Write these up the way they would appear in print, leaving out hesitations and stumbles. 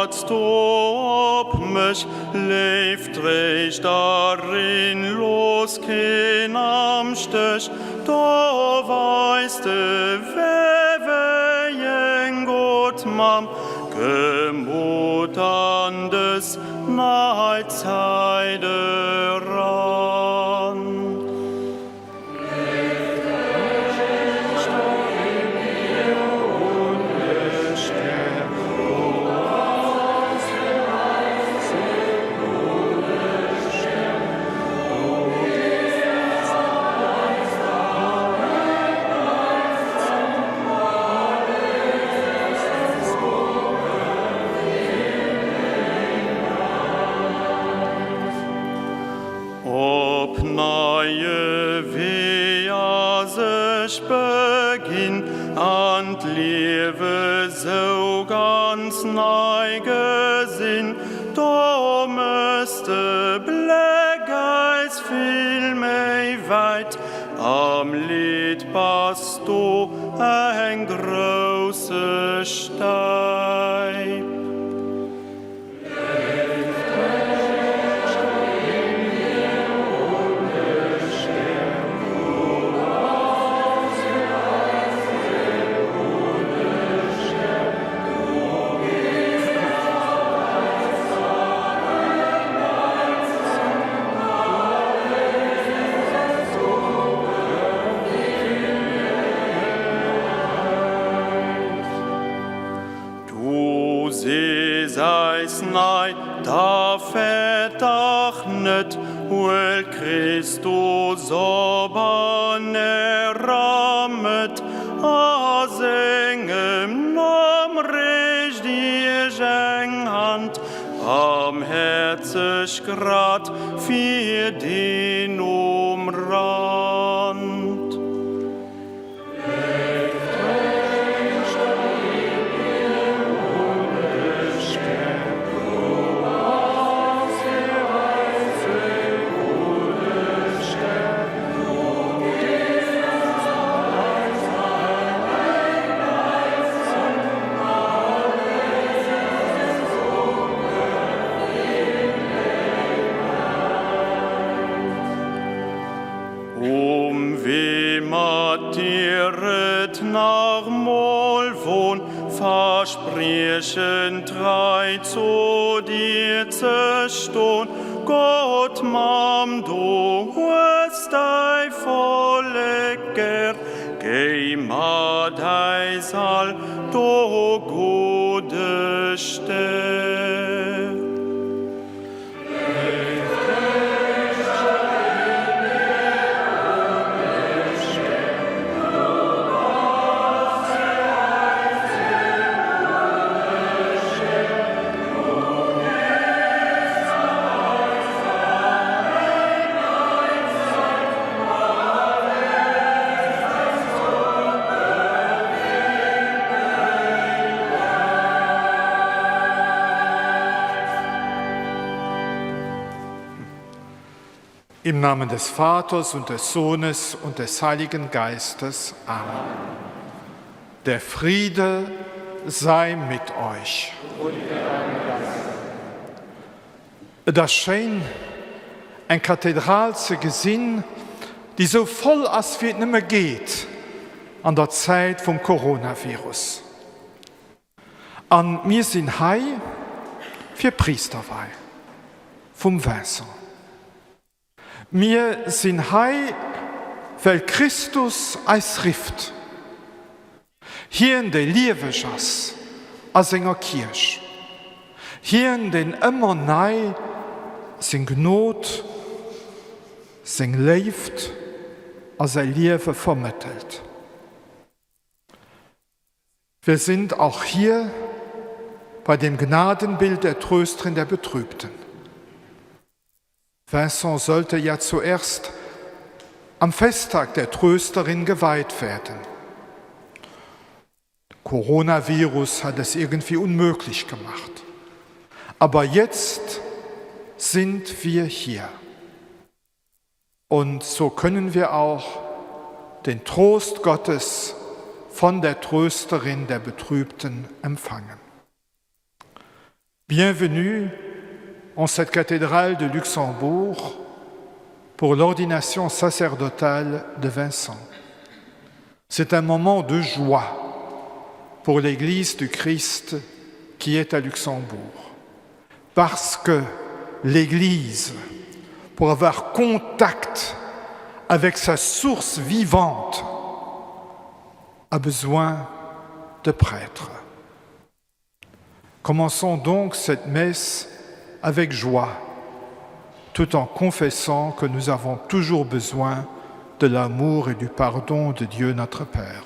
Plaz do op mech, Léif Tréischterin, looss keen am Stech, Do weis de Wee wéi eng gutt Mamm, Gemut an dës nei Zäit eran. Op neie Weeër sech beginn an d'Liewe sou ganz nei gesinn, do mëss de Bléck eis vill méi wäit, am Lidd bass du eng grousse Stäip. Du sees eis nei, da fäert dach net, huel Christus op an ärer Mëtt, a sengem Numm reecht iech eng Hand barmhäerzeg grad fir deen um Rand. Um Wee mat dir et nach mol won, Verspriechen trei zu dir ze ston. Gott Mamm, du hues däi Vollek gär, Géi mat äis all do gudde Stär. Im Namen des Vaters und des Sohnes und des Heiligen Geistes. Amen. Der Friede sei mit euch. Et ass schéin, eng Kathedral ze gesinn, déi sou voll ass, wéi et nëmme geet an der Zäit vum Coronavirus. An mir sinn hei fir Priisterwei vum Vincent. Mir sinn hei, well Christus eis rifft, Hien, dee lieweg ass a senger Kierch, hien, deen ëmmer nei seng Gnod, seng Léift a säi Liewe vermëttelt. Wir sind auch hier bei dem Gnadenbild der Trösterin der Betrübten. Vincent sollte ja zuerst am Festtag der Trösterin geweiht werden. Coronavirus hat es irgendwie unmöglich gemacht. Aber jetzt sind wir hier. Und so können wir auch den Trost Gottes von der Trösterin der Betrübten empfangen. Bienvenue en cette cathédrale de Luxembourg pour l'ordination sacerdotale de Vincent. C'est un moment de joie pour l'Église du Christ qui est à Luxembourg, parce que l'Église, pour avoir contact avec sa source vivante, a besoin de prêtres. Commençons donc cette messe avec joie, tout en confessant que nous avons toujours besoin de l'amour et du pardon de Dieu notre Père.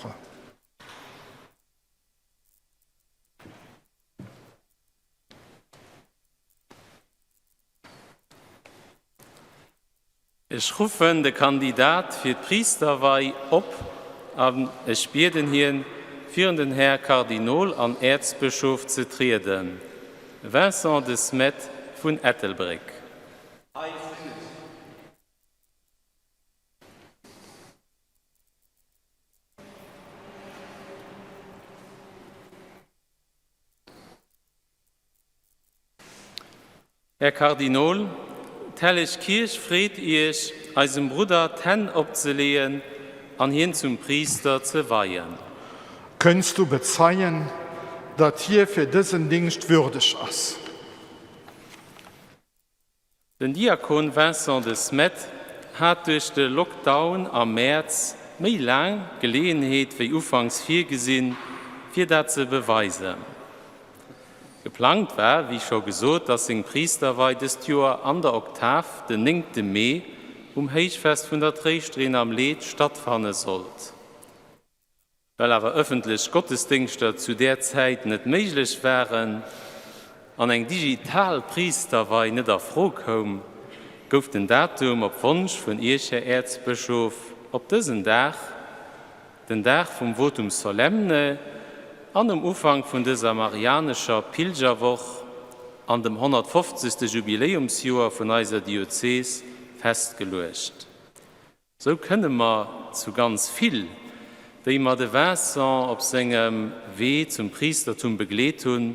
Ech ruffen de Kandidat fir d'Priisterwei op an ech bieden hien, virun den Här Kardinol an Äerzbëschof ze trieden. Vincent De Smet vun Ettelbréck. Hei sinn ech. Här Kardinol, d'Helleg Kierch freet Iech, eisem Brudder d'Hänn opzeleeën an hien zum Priister ze weien. Kënns du bezeien, datt hie fir dësen Dingscht würdeg ass? Den Diakon Vincent De Smet hat duerch de Lockdown am Mäerz méi laang Geleeënheet wéi ufanks virgesinn, fir dat ze beweisen. Geplangt war, wéi scho gesot, datt seng Priisterwei dëst Joer an der Oktav den néngte Mee um Héichfest vun der Tréischterin am Leed stattfanne sollt. Well awer ëffentlech Gottesdéngschter zu där Zäit net méiglech waren an eng digital Priisterwei net a Fro koum, gouf den Datum op Wonsch vun Iech, Här Äerzbëschof, op dësen Dag, den Dag vum Votum solemne an um Ufank vun dëser marianescher Pilgerwoch an dem 150. Jubiläumsjoer vun eiser Diözees, festgeluecht. Sou kënne mer zu ganz vill, déi mer de Vincent op sengem Wee zum Priistertum begleet hunn,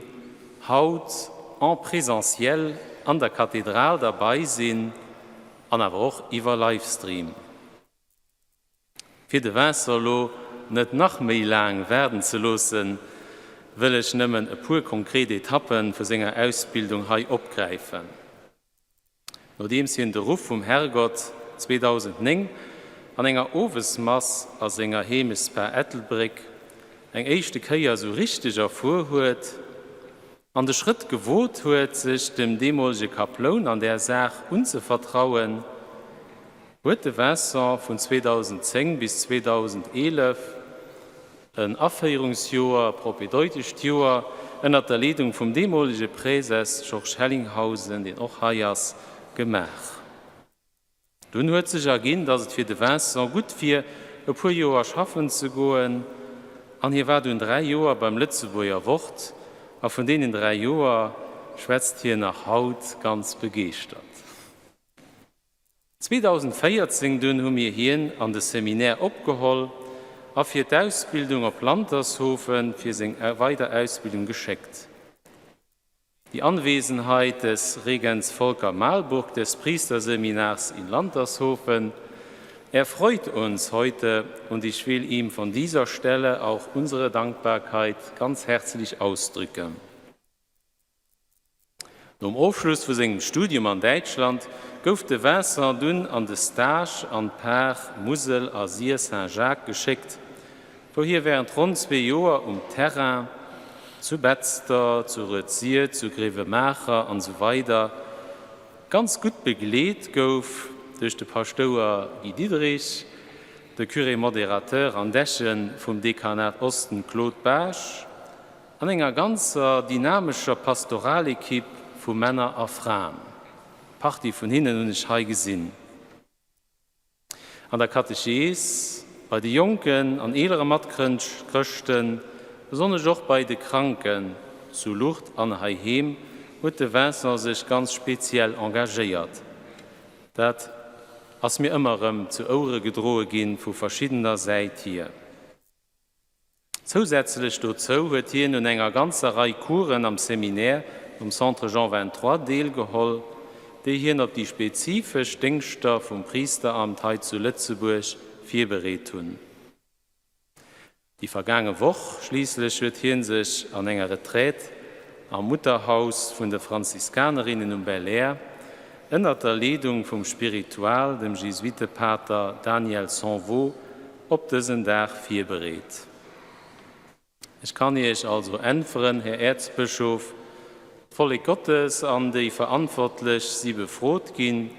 haut en présentiel an der Kathedral derbei sinn an awer och iwwer Livestream. Fir de Vincent elo net nach méi laang waarden ze loossen, wëll ech nëmmen e puer konkret Etappe vu senger Ausbildung hei opgräifen. Nodeems hien de Ruff vum Herrgott 2009 an enger Owesmass a senger Heemechtspar Ettelbréck eng éischte Kéier sou richteg erfuer huet an de Schrëtt gewot huet, sech dem deemolege Kaploun an där Saach unzevertrauen, huet de Vincent vun 2010 bis 2011 En Aféierungsjoer, propädeutescht Joer, ënnert der Leedung vum deemolege Präses Georges Hellinghausen, deen och hei ass, gemaach. Dunn huet sech erginn, datt et fir de Vincent gutt wier, e puer Joer schaffen ze goen, an hie war dunn 3 Joer beim Lëtzebuerger Wort, a vun deenen 3 Joer schwätzt hien nach haut ganz begeeschtert. 2014 dunn hu mir hien an de Seminaire opgeholl a fir d'Ausbildung op Lantershofen fir seng weider Ausbildung geschéckt. Die Anwesenheit des Regens Volker Malburg des Priesterseminars in Lantershofen erfreut uns heute und ich will ihm von dieser Stelle auch unsere Dankbarkeit ganz herzlich ausdrücken. Nom Ofschluss vu sengem Studium an Däitschland gouf de Vincent dunn an de Stage an d'Par Musel a Sir Saint-Jacques geschéckt, wou hie wärend ronn zwee Joer um Terrain, zu Betzder, zu Rued-Sir, zu Grevenmacher an esou weider ganz gutt begleet gouf duerch de Paschtouer Guy Diderich, de Curé modérateur an Dechen vum Dekanat Osten Claude Baasch, An enger ganzer dynamescher Pastoralequipe vu Männer a Fraen. Partie vun hinnen hunn ech hei gesinn. An der Katechees, bei de jonken an eelere Matchrëschten, besonnesch och bei de Kranken zu Lourdes an heiheem, huet de Vincent sech ganz speziell engagéiert. Dat ass mir ëmmer erëm zu Ouere gedroe ginn vu verschiddener Säit hier. Zousätzlech dozou huet hien un enger ganzer Rei Coursen am Seminaire um Centre Jean 23 deelgeholl, déi hien op déi spezifesch Déngschter vum Priisteramt hei zu Lëtzebuerg virbereet hunn. Déi vergaange Woch schliisslech huet hien sech an enger Retraite am Mutterhaus vun de Franziskanerinnen um Belair ënnert der Leedung vum Spiritual, dem Jesuitepater Daniel Sanvaux, op dësen Dag virbereet. Ech kann Iech also äntweren, Här Äerzbëschof, D'Vollek Gottes an déi Verantwortlech si befrot ginn,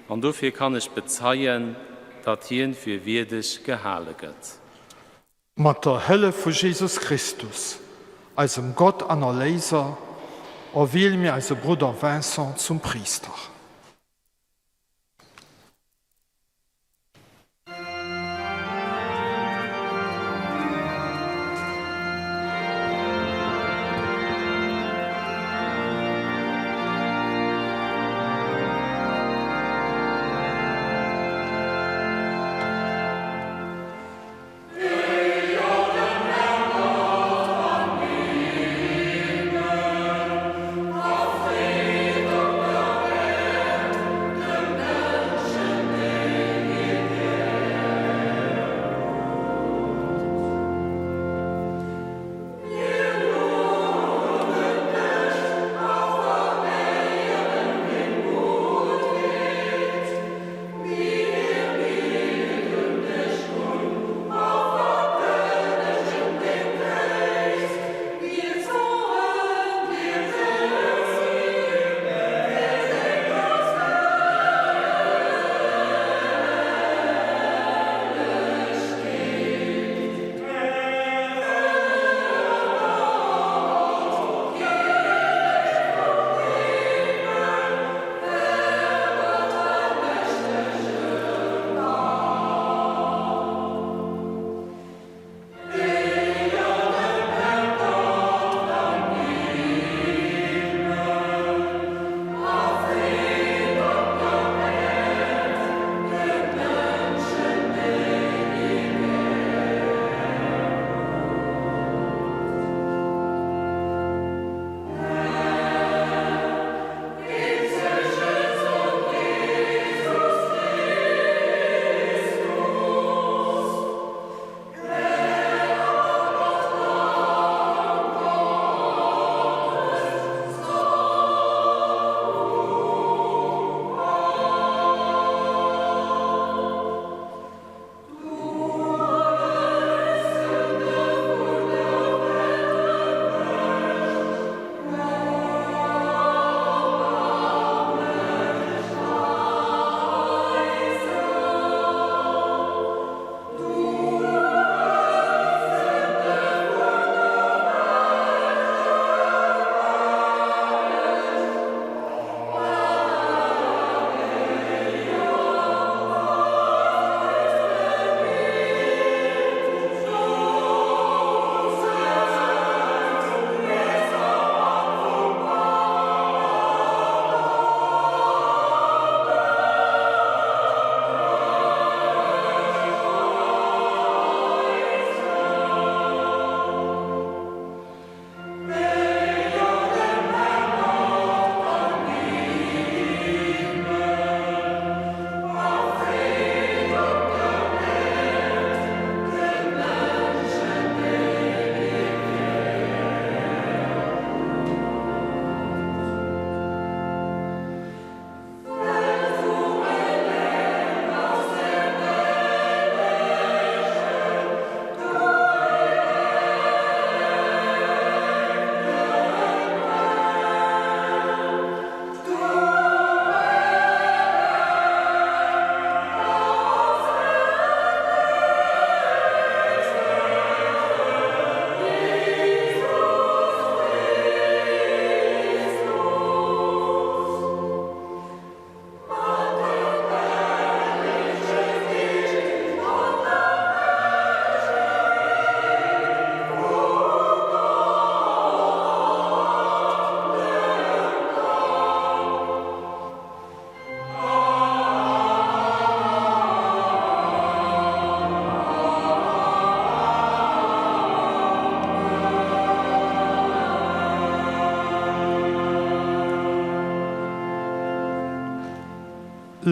an dofir kann ech bezeien, datt hien fir wierdeg gehale gëtt. Mat der Hëllef vu Jesus Christus, eisem Gott an Erléiser, erwiele mir eise Brudder Vincent zum Priister.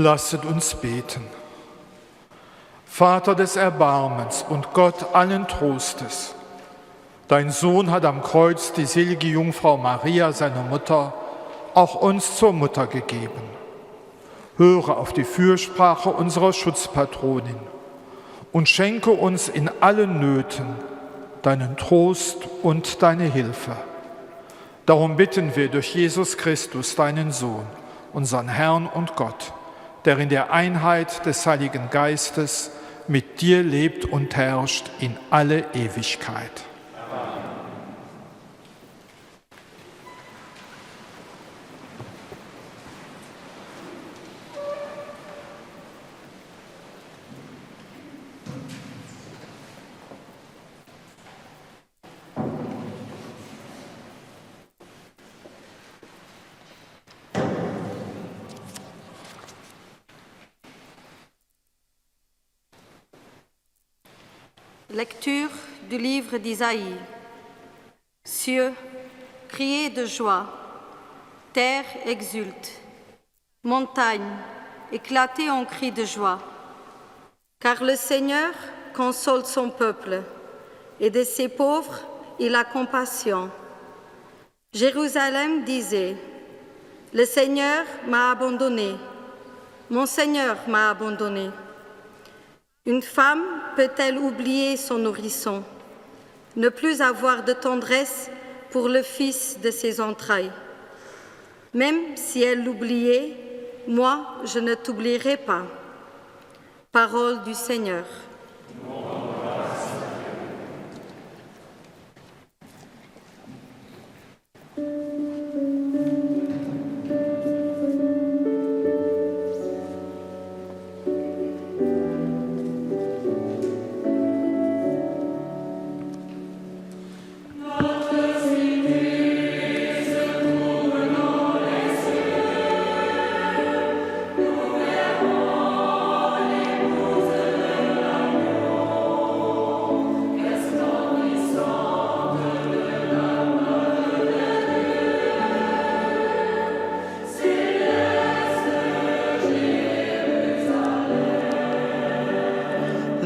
Lasset uns beten. Vater des Erbarmens und Gott allen Trostes, dein Sohn hat am Kreuz die selige Jungfrau Maria, seine Mutter, auch uns zur Mutter gegeben. Höre auf die Fürsprache unserer Schutzpatronin und schenke uns in allen Nöten deinen Trost und deine Hilfe. Darum bitten wir durch Jesus Christus, deinen Sohn, unseren Herrn und Gott, der in der Einheit des Heiligen Geistes mit dir lebt und herrscht in alle Ewigkeit. Amen. Lecture du livre d'Isaïe. Cieux, criez de joie, terre exulte, montagne, éclatez en cris de joie. Car le Seigneur console son peuple, et de ses pauvres il a compassion. Jérusalem disait, Le Seigneur m'a abandonné, mon Seigneur m'a abandonné. Une femme peut-elle oublier son nourrisson, ne plus avoir de tendresse pour le fils de ses entrailles? Même si elle l'oubliait, moi je ne t'oublierai pas. Parole du Seigneur.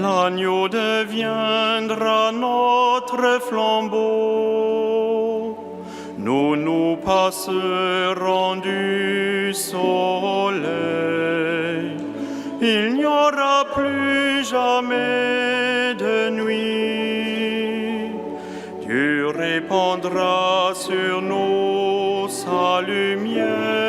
L'agneau deviendra notre flambeau. Nous nous passerons du soleil. Il n'y aura plus jamais de nuit. Dieu répandra sur nous sa lumière.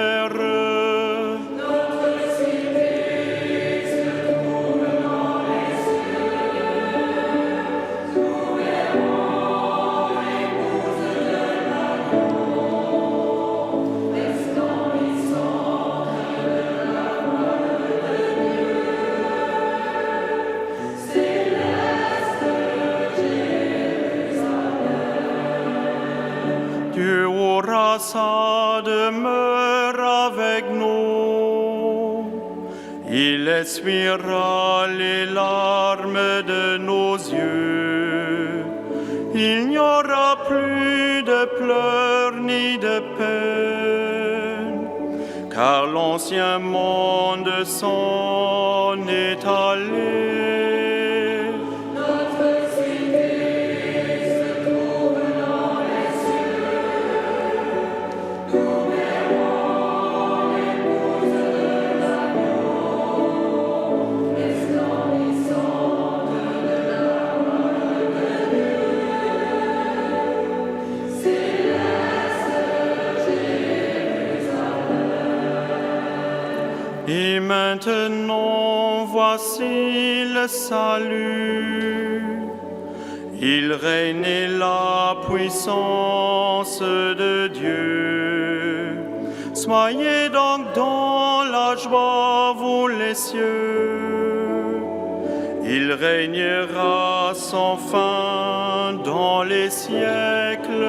Dieu aura sa demeure avec nous. Il essuiera les larmes de nos yeux. Il n'y aura plus de pleurs ni de peine, car l'ancien monde s'en est allé. Et maintenant voici le salut. Il règne la puissance de Dieu. Soyez donc dans la joie, vous les cieux. Il régnera sans fin dans les siècles.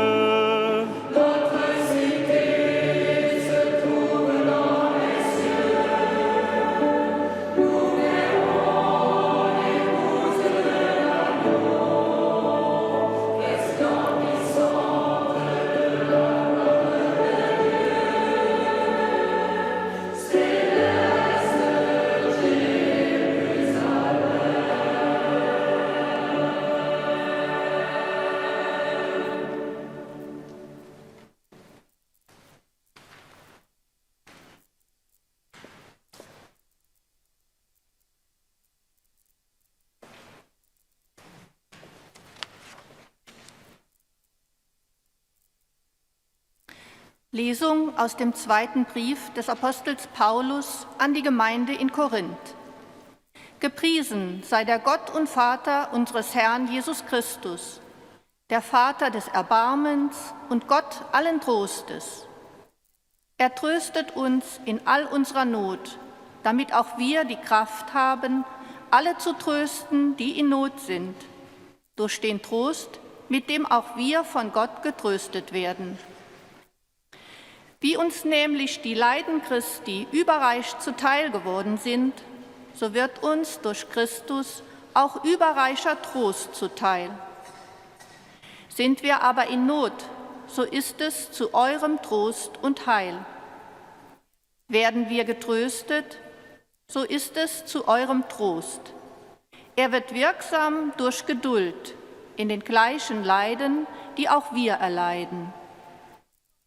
Lesung aus dem zweiten Brief des Apostels Paulus an die Gemeinde in Korinth. Gepriesen sei der Gott und Vater unseres Herrn Jesus Christus, der Vater des Erbarmens und Gott allen Trostes. Er tröstet uns in all unserer Not, damit auch wir die Kraft haben, alle zu trösten, die in Not sind, durch den Trost, mit dem auch wir von Gott getröstet werden. Wie uns nämlich die Leiden Christi überreich zuteil geworden sind, so wird uns durch Christus auch überreicher Trost zuteil. Sind wir aber in Not, so ist es zu eurem Trost und Heil. Werden wir getröstet, so ist es zu eurem Trost. Er wird wirksam durch Geduld in den gleichen Leiden, die auch wir erleiden.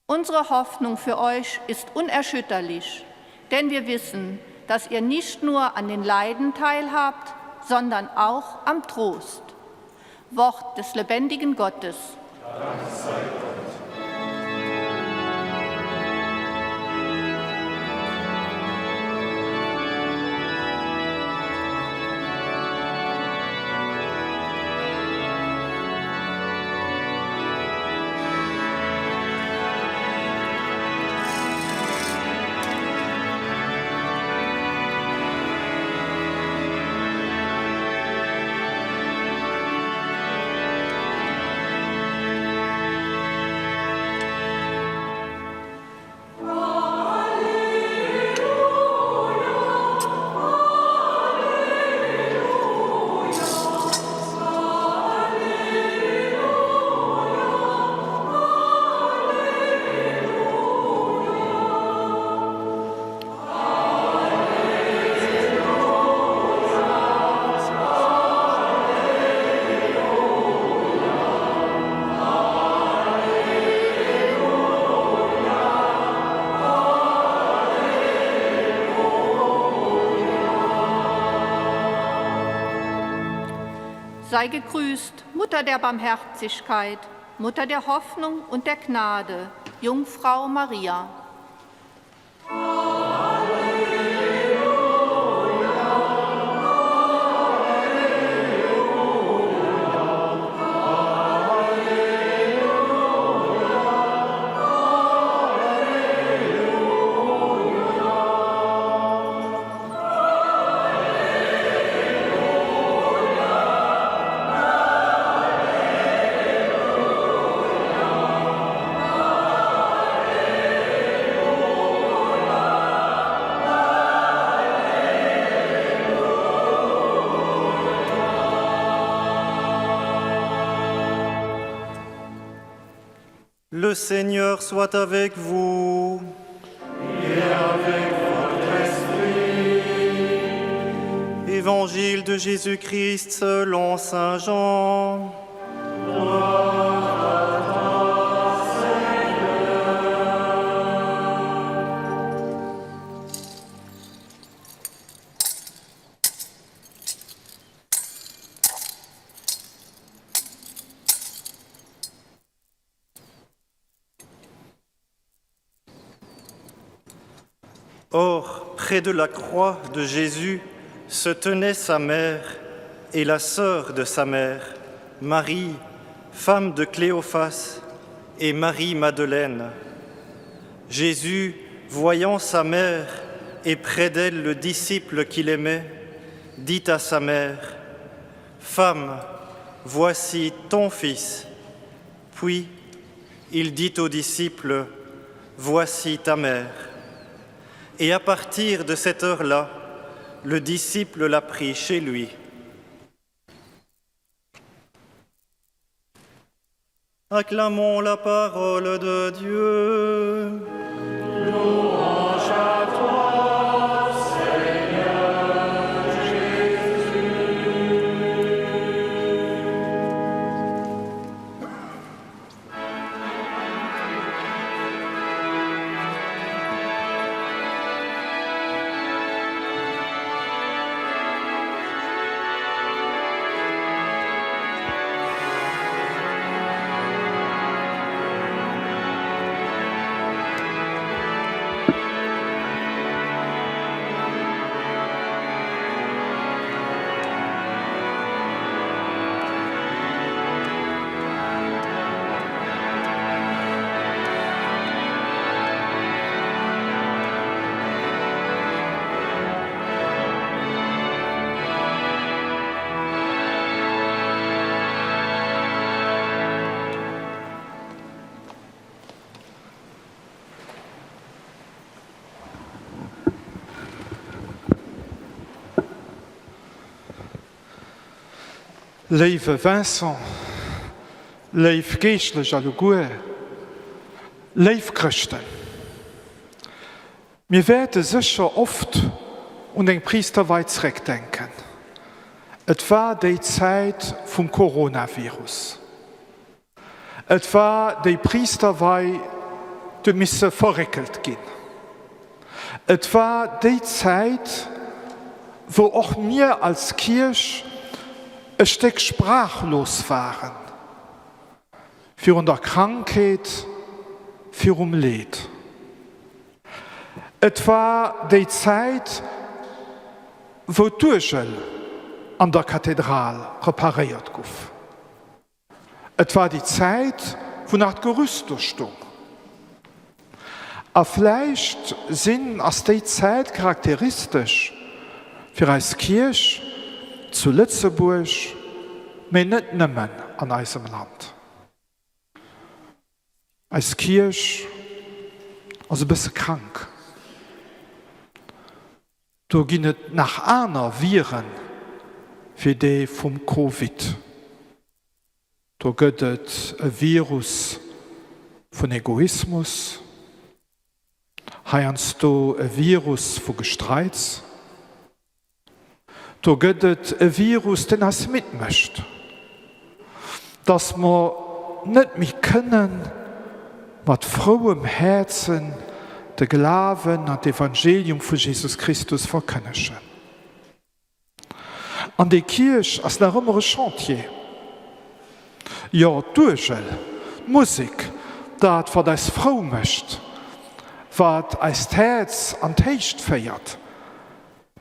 Unsere Hoffnung für euch ist unerschütterlich, denn wir wissen, dass ihr nicht nur an den Leiden teilhabt, sondern auch am Trost. Wort des lebendigen Gottes. Dank sei Gott. Sei gegrüßt, Mutter der Barmherzigkeit, Mutter der Hoffnung und der Gnade, Jungfrau Maria. Le Seigneur soit avec vous. Et avec votre esprit. Évangile de Jésus-Christ selon Saint Jean. Or, près de la croix de Jésus se tenait sa mère et la sœur de sa mère, Marie, femme de Cléophas, et Marie Madeleine. Jésus, voyant sa mère et près d'elle le disciple qu'il aimait, dit à sa mère: Femme, voici ton fils. Puis il dit au disciple: Voici ta mère. Et à partir de cette heure-là, le disciple l'a pris chez lui. Acclamons la parole de Dieu. Louange à toi, Seigneur Jésus. Léiwe Vincent, léif Geeschtlech alleguer, léif Chrëschten. Mir wäerte sécher oft un deng Priisterwei zréckdenken. Et war déi Zäit vum Coronavirus. Et war déi Priisterwei, déi huet misse verréckelt ginn. Et war déi Zäit, wou och mir als Kierch e Stéck sprachlos waren virun der Krankheet, virum Leed. Et war déi Zäit, wou d'Uergel an der Kathedral reparéiert guff. Et war déi Zäit, wou nach d'Gerüst do stung. A vläicht sinn, ass déi Zäit charakteristesch fir eis Kierch zu Lëtzebuerg, mee net nëmmen an eisem Land. Eis Kierch ass e bësse krank. Do ginn et nach aner Viren wéi dee vum Covid. Do gëtt et e Virus vun Egoismus, heiansdo e Virus vu Gestreits. Do gëtt et e Virus, deen eis midd mécht, dass mer net méi kënnen mat frouem Häerzen de Glawen an d'Evangelium vu Jesus Christus verkënnegen. An déi Kierch ass nach ëmmer e Chantier. Jo, d'Uergel, d'Musek, dat wat eis frou mécht, wat eist Häerz an d'Héicht féiert,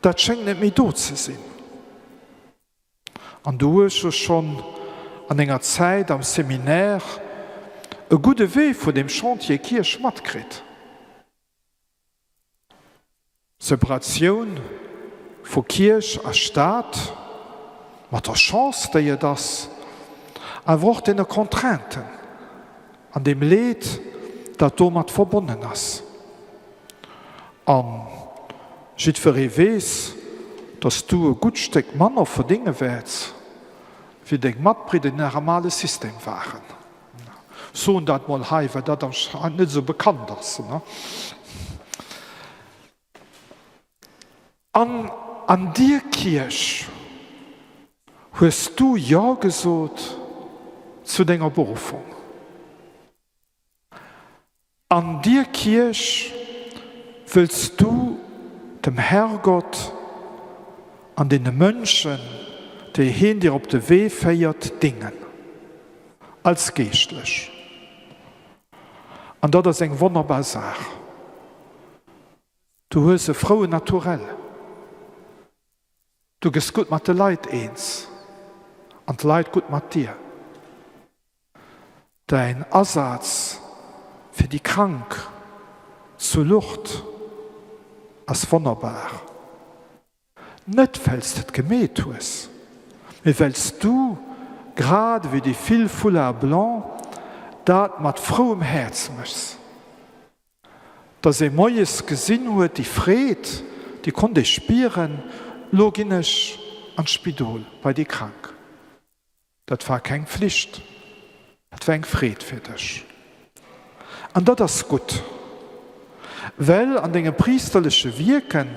Dat schéngt net méi do ze sinn. An du hues jo schonn an denger Zäit am Seminaire e gudde Wee vun deem Chantier Kierch matkritt. Separatioun vu Kierch a Staat, mat der Chance déi et ass, awer och deene Contrainten an deem Leed dat domat verbonnen ass. A jiddweree weess, datt s du e gutt Stéck manner verdénge wäerts, wéi deng Matbridder, déi nach am ale System waren. Soen dat mol hei, well dat anscheinend net esou bekannt ass. An an dier Kierch hues du Jo gesot zu denger Beruffung. An dier Kierch wëlls du dem Herrgott an deene Mënschen, déi heen dir op de Wee féiert, dingen, als Geeschtlech. An dat ass eng wonnerbar Saach. Du hues e frouen Naturell. Du gëss gutt mat de Leit eens an d'Leit gutt mat dir. Däin Asaz fir déi Krank zu Lourdes ass wonnerbar. Net well s de et gemeet hues, mee well s du, grad ewéi déi vill Foulards blancs, dat mat frouem Häerz méchs. Dass ee moies gesinn huet, déi Freed, déi konnt ee spieren, Lo ginn ech an d'Spidol bei déi Krank. Dat war keng Pflicht, dat war eng Freed fir dech. An dat ass gutt, well an dengem priesterleche Wierken,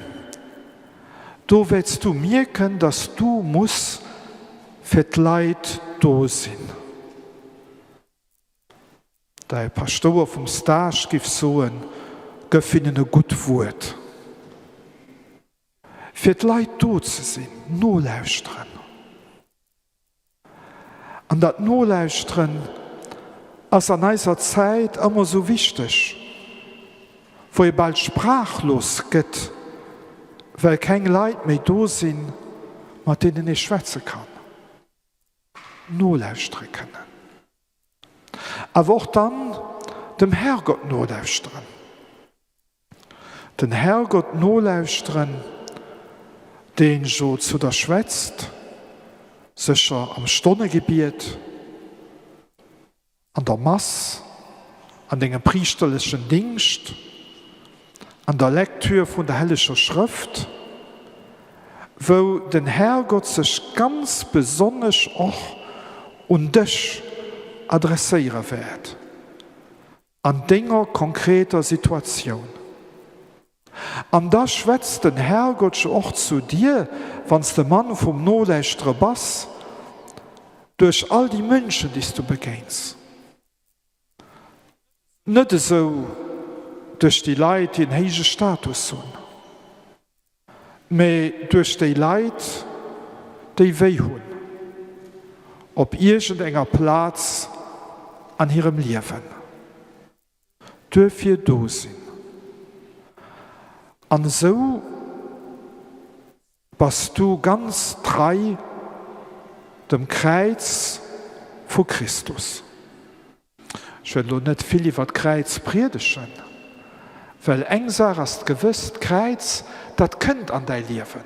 do wäerts du mierken, dass du muss fir d'Leit do sinn. Däi Paschtouer vum Stage giff soen, Gëff hinnen e gutt Wuert. Fir d'Leit do ze sinn, nolauschteren. An dat Nolauschteren ass an eiser Zäit ëmmer esou wichteg, wou ee bal sprachlos gëtt, well keng Leit méi do sinn, mat deenen ee schwätze kann. Nolauschtere kënnen. Awer och dann dem Herrgott nolauschteren. Den Herrgott nolauschteren, deen jo zu der schwätzt, sécher am Stonnegebiet, an der Mass, an dengem priisterlechen Dingscht, an der Lektür vun der helleger Schrëft. Wou den Herrgott sech ganz besonnesch och un dech adresséiere wäert an denger konkreter Situatioun. An da schwätzt den Herrgott jo och zu dir, wann s de Mann vum Nolauschtere bass, duerch all déi Mënschen, déi s du begéins. Net esou duerch déi Leit, déi en héije Status hunn, mä duerch déi Leit, déi wéi hunn op iergend enger Plaz an hirem Liewen, duerfir do sinn. An esou Bass du ganz trei dem Kräiz vu Christus? Ech wëll elo net vill iwwer d'Kräiz priedegen, well eng Saach ass gewëss, D'Kräiz, dat kënnt an däi Liewen.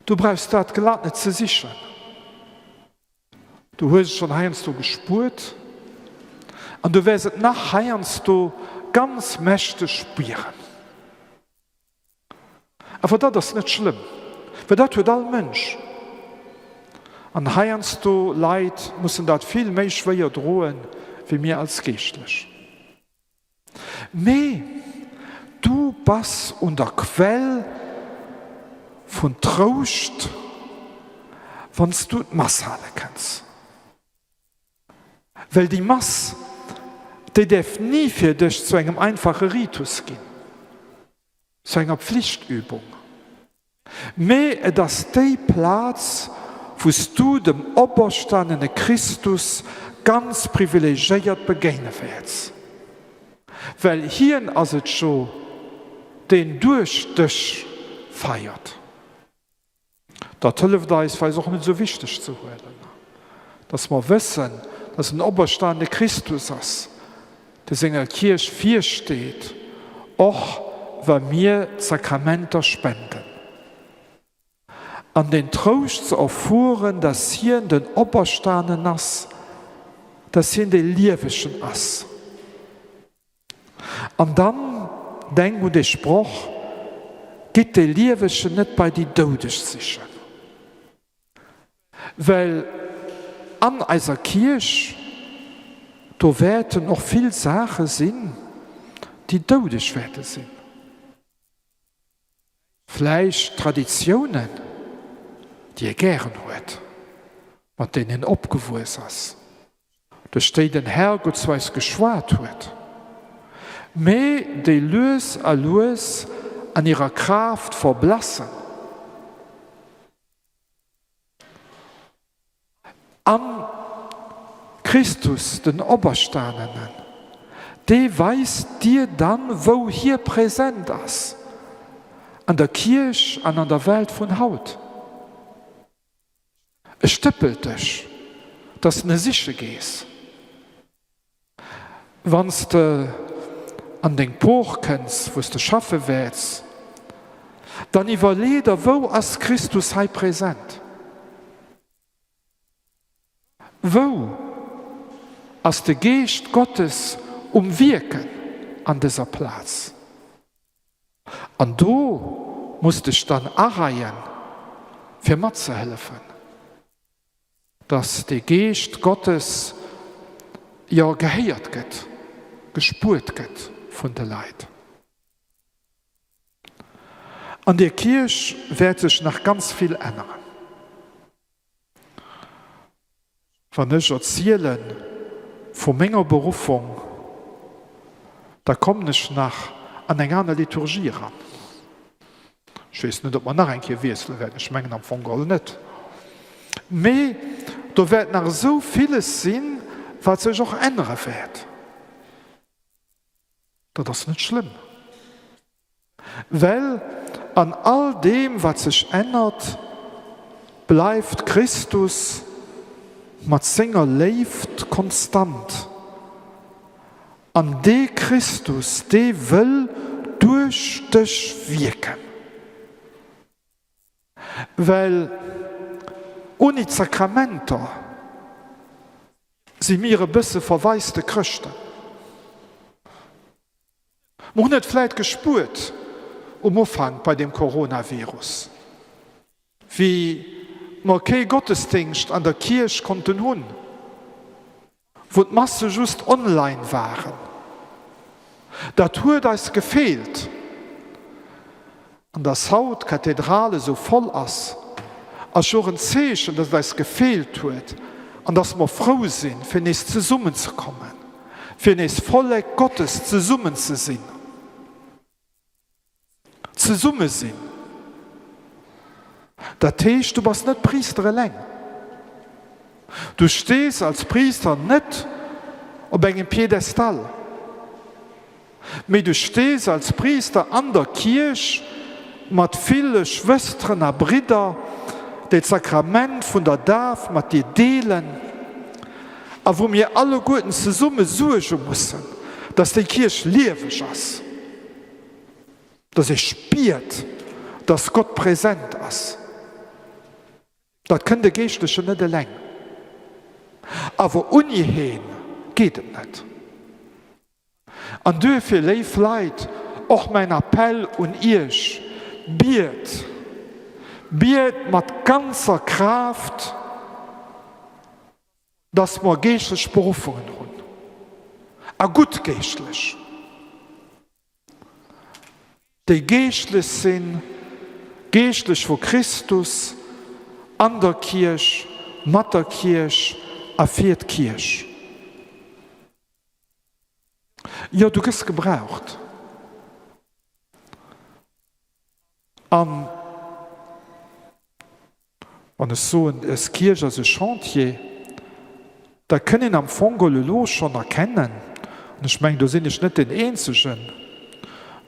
Du brauchs dat glat net ze sichen. Du hues et schonn heiansdo gespuert an du wäers et nach heiansdo ganz mächteg spieren. Awer dat ass net schlëmm, well dat huet all Mënsch. An heiansdo Leit mussen dat vill méi schwéier droen, wéi mir als Geeschtlech. Mee du bass un der Quell vun Trouscht, wann s du d'Mass hale kënns. Well déi Mass, déi däerf ni fir dech zu engem einfache Ritus ginn. Zu enger Pflichtübung, mee et ass déi Plaz, wou s du dem operstanene Christus ganz privilegiéiert begéine wäerts, well hien ass et jo, deen duerch dech feiert. Dat hëlleft eis, fir eis och net esou wichteg ze huelen, dass mer wëssen, dass en operstanene Christus ass, dee senger Kierch virsteet, och wa mir d'Sakramenter spenden. An den Trouscht ze erfueren, dass hien den Operstanen ass, dass hien dee Liewegen ass. An dann denk un dee Sproch, Gitt de Liewegen net bei déi Doudeg sichen. Well an eiser Kierch, do wäerten och vill Saache sinn, déi doudeg wäerte sinn. Vläicht Traditiounen, déi e gären huet, mat deenen en opgewuess ass, duerch déi den Herrgott zu eis geschwat huet, mee déi lues a lues an hirer Kraaft verblassen. An Christus, den Operstanenen, dee weist dir dann, wou hie präsent ass, an der Kierch an an der Welt vun haut. E stëppelt dech, dass de e siche gees. Wann s de an deng Por kënns, wou s de schaffe wäerts, dann iwwerlee der, Wou ass Christus hei present? Wou ass de Geescht Gottes um Wierken an dëser Plaz? An do muss dech dann areien, fir matzehëllefen. Dass de Geescht Gottes jo gehéiert gëtt, gespuert gëtt vun de Leit. An der Kierch wäert sech nach ganz vill änneren. Wann ech erziele vu menger Beruffung, da kommen ech nach an eng aner Liturgie eran. Ech weess net, ob mer nach eng Kéier wiessele wäerten, ech mengen am Fong geholl net. Mee do wäert nach esou villes sinn, wat sech och ännere wäert. Dat ass net schlëmm, well an all deem, wat sech ännert, bleift Christus mat senger Léift konstant. An dee Christus, dee wëll duerch dech wierken. Well ouni d'Sakramenter si mir e bësse verwaiste Chrëschten. Mer hunn et vläit gespuert um Ufank bei dem Coronavirus. Wéi mer kee Gottesdéngscht an der Kierch konnten hunn, wou d'Masse just online waren. Dat huet eis gefeelt. An dass haut d'Kathedral esou voll ass, ass jo och en Zeechen, dass et eis gefeelt huet an dass mer frou sinn, fir nees zesummenzekommen, fir nees Vollek Gottes zesummen ze sinn. Zesumme sinn. Dat heescht, du bass net Priister eleng. Du stees als Priister net op engem Piedestal, mee du stees als Priister an der Kierch mat ville Schwësteren a Bridder, déi d'Sakrament vun der Daf mat dir deelen a wou mir alleguerten zesumme suerge mussen, dass déi Kierch lieweg ass. Dass ee spiert, dass Gott present ass. Dat kënnt e Geeschtlechen net eleng. Awer unni heen geet et net. An duerfir, léif Leit, och mäin Appell un Iech, Biet! Biet mat ganzer Kraaft, dass mer geeschtlech Beruffungen hunn, a gutt Geeschtlech, déi geeschtlech sinn, geeschtlech vu Christus, an der Kierch, mat der Kierch a fir d'Kierch. Jo, du gëss gebraucht. An wann ech soen, es Kierch ass e Chantier, da kënn een am Fong geholl elo schonn erkennen, an ech mengen, do sinn ech net deen Eenzegen,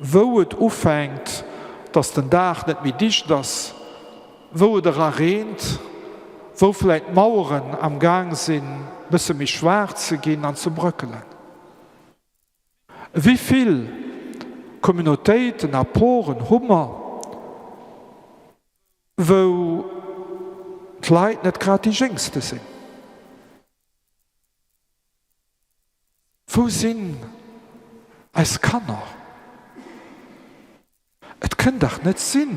wou et ufänkt, dass den Daach net méi dicht ass, wou et era reent, wou vläicht d'Maueren am Gaang sinn, e bësse méi schwaach ze ginn an ze bröckelen. Wéi vill Communautéiten a Poren hu mer, wou d'Leit net grad déi Jéngste sinn? Wou sinn eis Kanner? Et kënn dach net sinn,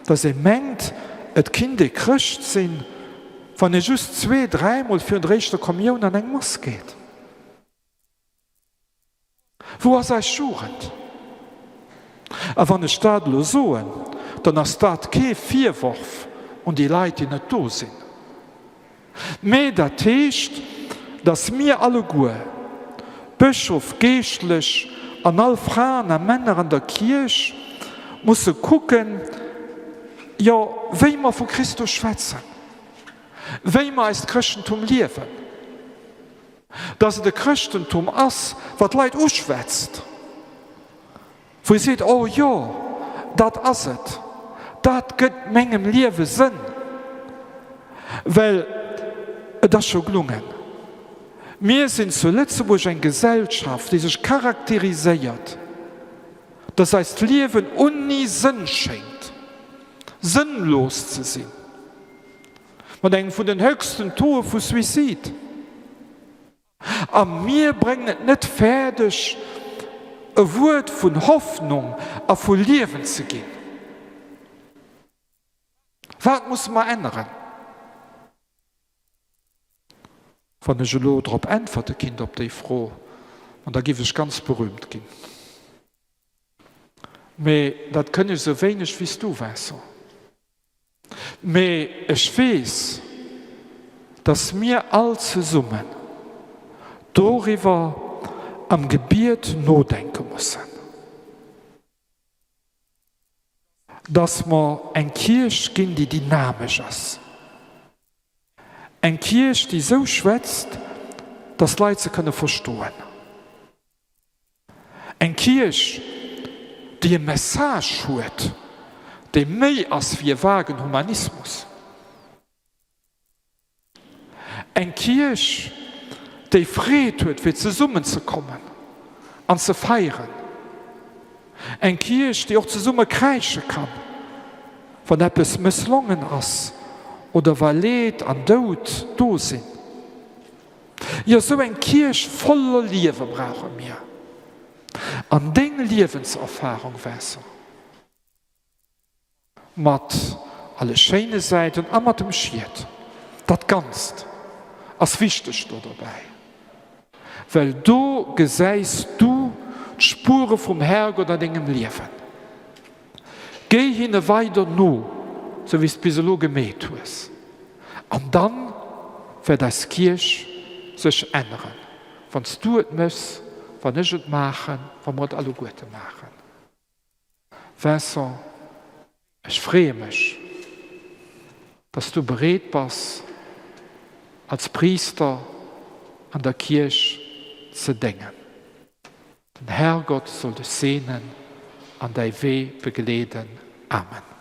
datt ee mengt, et kinnt ee Chrëscht sinn, wann ee just zwee-, dräimol virun der éischter Kommioun an eng Mass geet. Wou ass eis Jugend? A wann ech dat elo soen, dann ass dat kee Virworf un déi Leit, déi net do sinn, mä dat heescht, datt mir alleguer, Bëschof, Geeschtlech an all Fraen a Männer an der Kierch, musse kucken, jo, wéi mer vu Christus schwätzen, wéi mer eist Chrëschtentum liewen. Dass et e Chrëschtentum ass, wat d'Leit uschwätzt, wou ee seet, Oh jo, dat ass et, dat gëtt mengem Liewe Sënn. Well et ass scho glungen. Mir sinn zu Lëtzebuerg eng Gesellschaft, déi sech charakteriséiert, dass eist Liewen unni Sënn schéngt, sënnlos ze sinn. Mat engem vun den höchsten Tauxe vu Suicide. A mir bréngen et net fäerdeg, e Wuert vun Hoffnung a vu Liewen ze ginn. Wat musse mer änneren? Wann ech elo drop äntwerte kinnt op déi Fro, ma da giff ech ganz berühmt ginn. Mee dat kënn ech esou wéineg wéi s du, Vincent. Mee ech weess, dass mir all zesummen doriwwer am Gebiet nodenke mussen, dass mer eng Kierch ginn, déi dynamesch ass, eng Kierch, déi esou schwätzt, dass d'Leit se kënne verstoen. Eng Kierch, déi e Message huet, dee méi ass wéi e vagen Humanismus. Eng Kierch, déi Freed huet, fir zesummenzekommen an ze feieren. Eng Kierch, déi och zesumme kräische kann, wann eppes mësslongen ass oder wa Leed an Doud do sinn. Jo, sou eng Kierch voller Liewe brauche mir. An deng Liewenserfahrung, Vincent, mat. alle schéine Säiten a mat dem Schiet. Dat Ganzt ass wichteg do dobäi, well do gesäis du d'Spuere vum Herrgott an dengem Liewen. Géi hinne weider no, sou wéi s de bis elo gemeet hues, an dann wäert eis Kierch sech änneren, wann s du et méchs, wann ech et maachen, wa mer et alleguerte maachen. Vincent, ech freeë mech, dass du bereet bass, als Priister an der Kierch ze déngen. Den Herrgott soll dech seenen an däi Wee begleeden. Amen.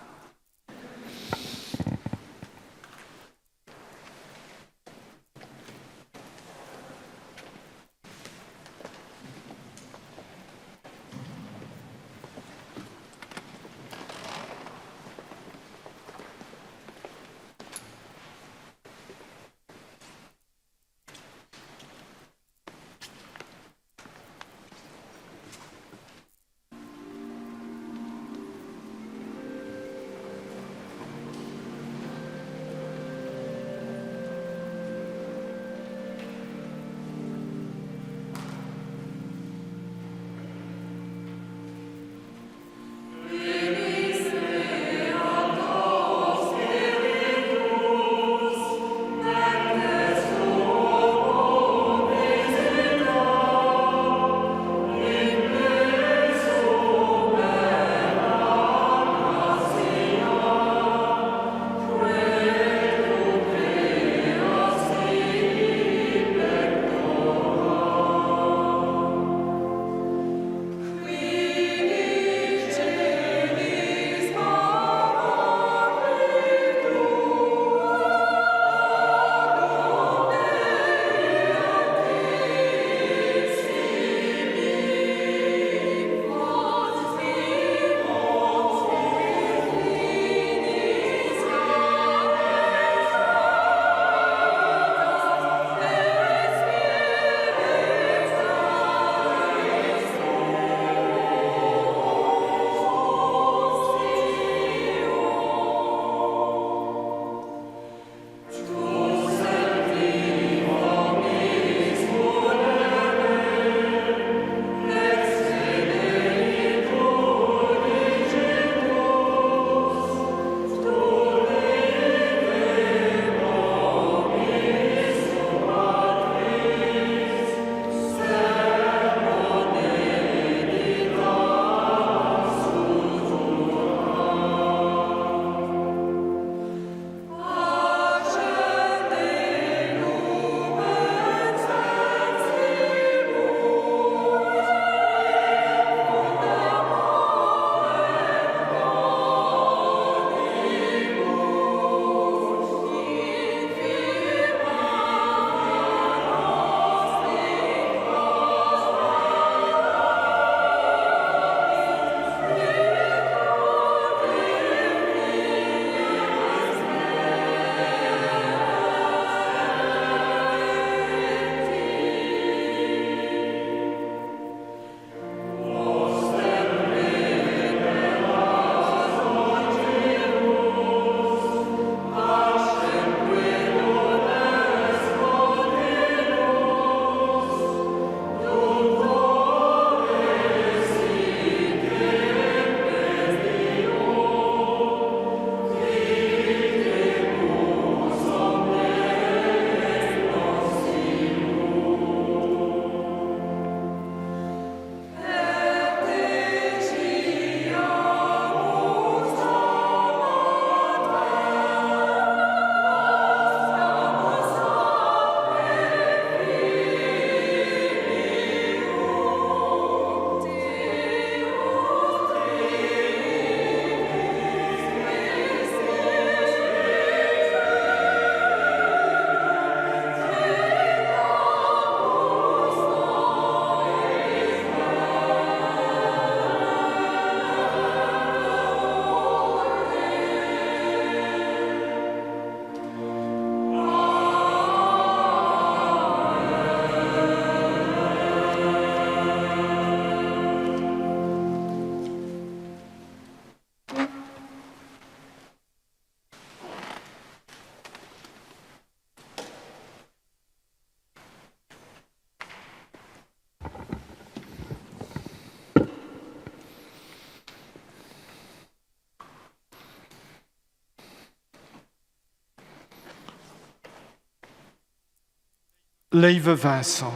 Léiwe Vincent,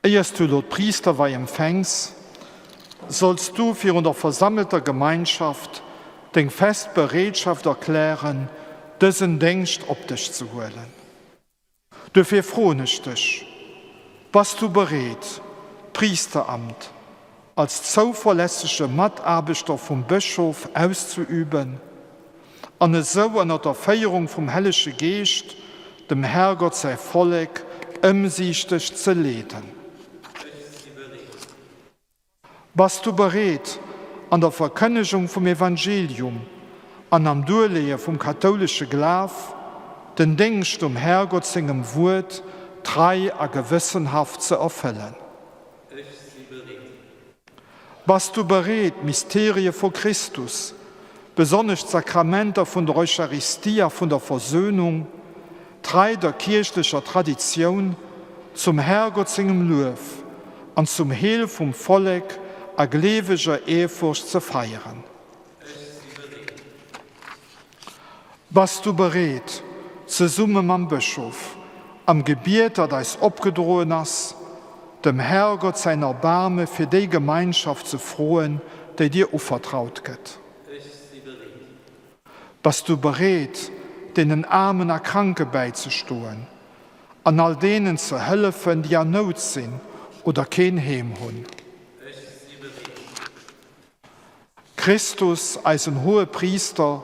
éiers du elo d'Priisterwei empfänks, solls du virun der versammelter Gemeinschaft deng fest Bereetschaft erklären, dësen Déngscht op dech ze huelen. Duerfir froen ech dech, Bass du bereet, d'Priisteramt als zouverlässege Mataarbechter vum Bëschof auszeüben an esou ënner der Féierung vum Hellege Geescht dem Herrgott säi Vollek ëmsiichteg ze leeden? Ech si bereet. Bass du bereet, an der Verkënnegung vum Evangelium an am Duerleeë vum kathoulesche Glaf den Déngscht um Herrgott sengem Wuert trei a gewëssenhaft ze erfëllen? Ech si bereet. Bass du bereet, d'Mysterië vu Christus, besonnesch d'Sakramenter vun der Eucharistie a vun der Versöhnung, trei der kierchlecher Traditioun, zum Herrgott sengem Luef an zum Heel vum Vollek a gleeweger Ehrfurcht ze feieren? Ech si bereet. Bass du bereet, zesumme mam Bëschof, am Gebiet, dat eis opgedroen ass, dem Herrgott säin Erbaarme fir déi Gemeinschaft ze froen, déi dir uvertraut gëtt? Ech si bereet. Bass du bereet, deenen Aarmen a Kranke bäizestoen an all deenen ze hëllefen, déi an Nout sinn oder keen Heem hunn? Ech si bereet. Christus, eisen Hohepriister,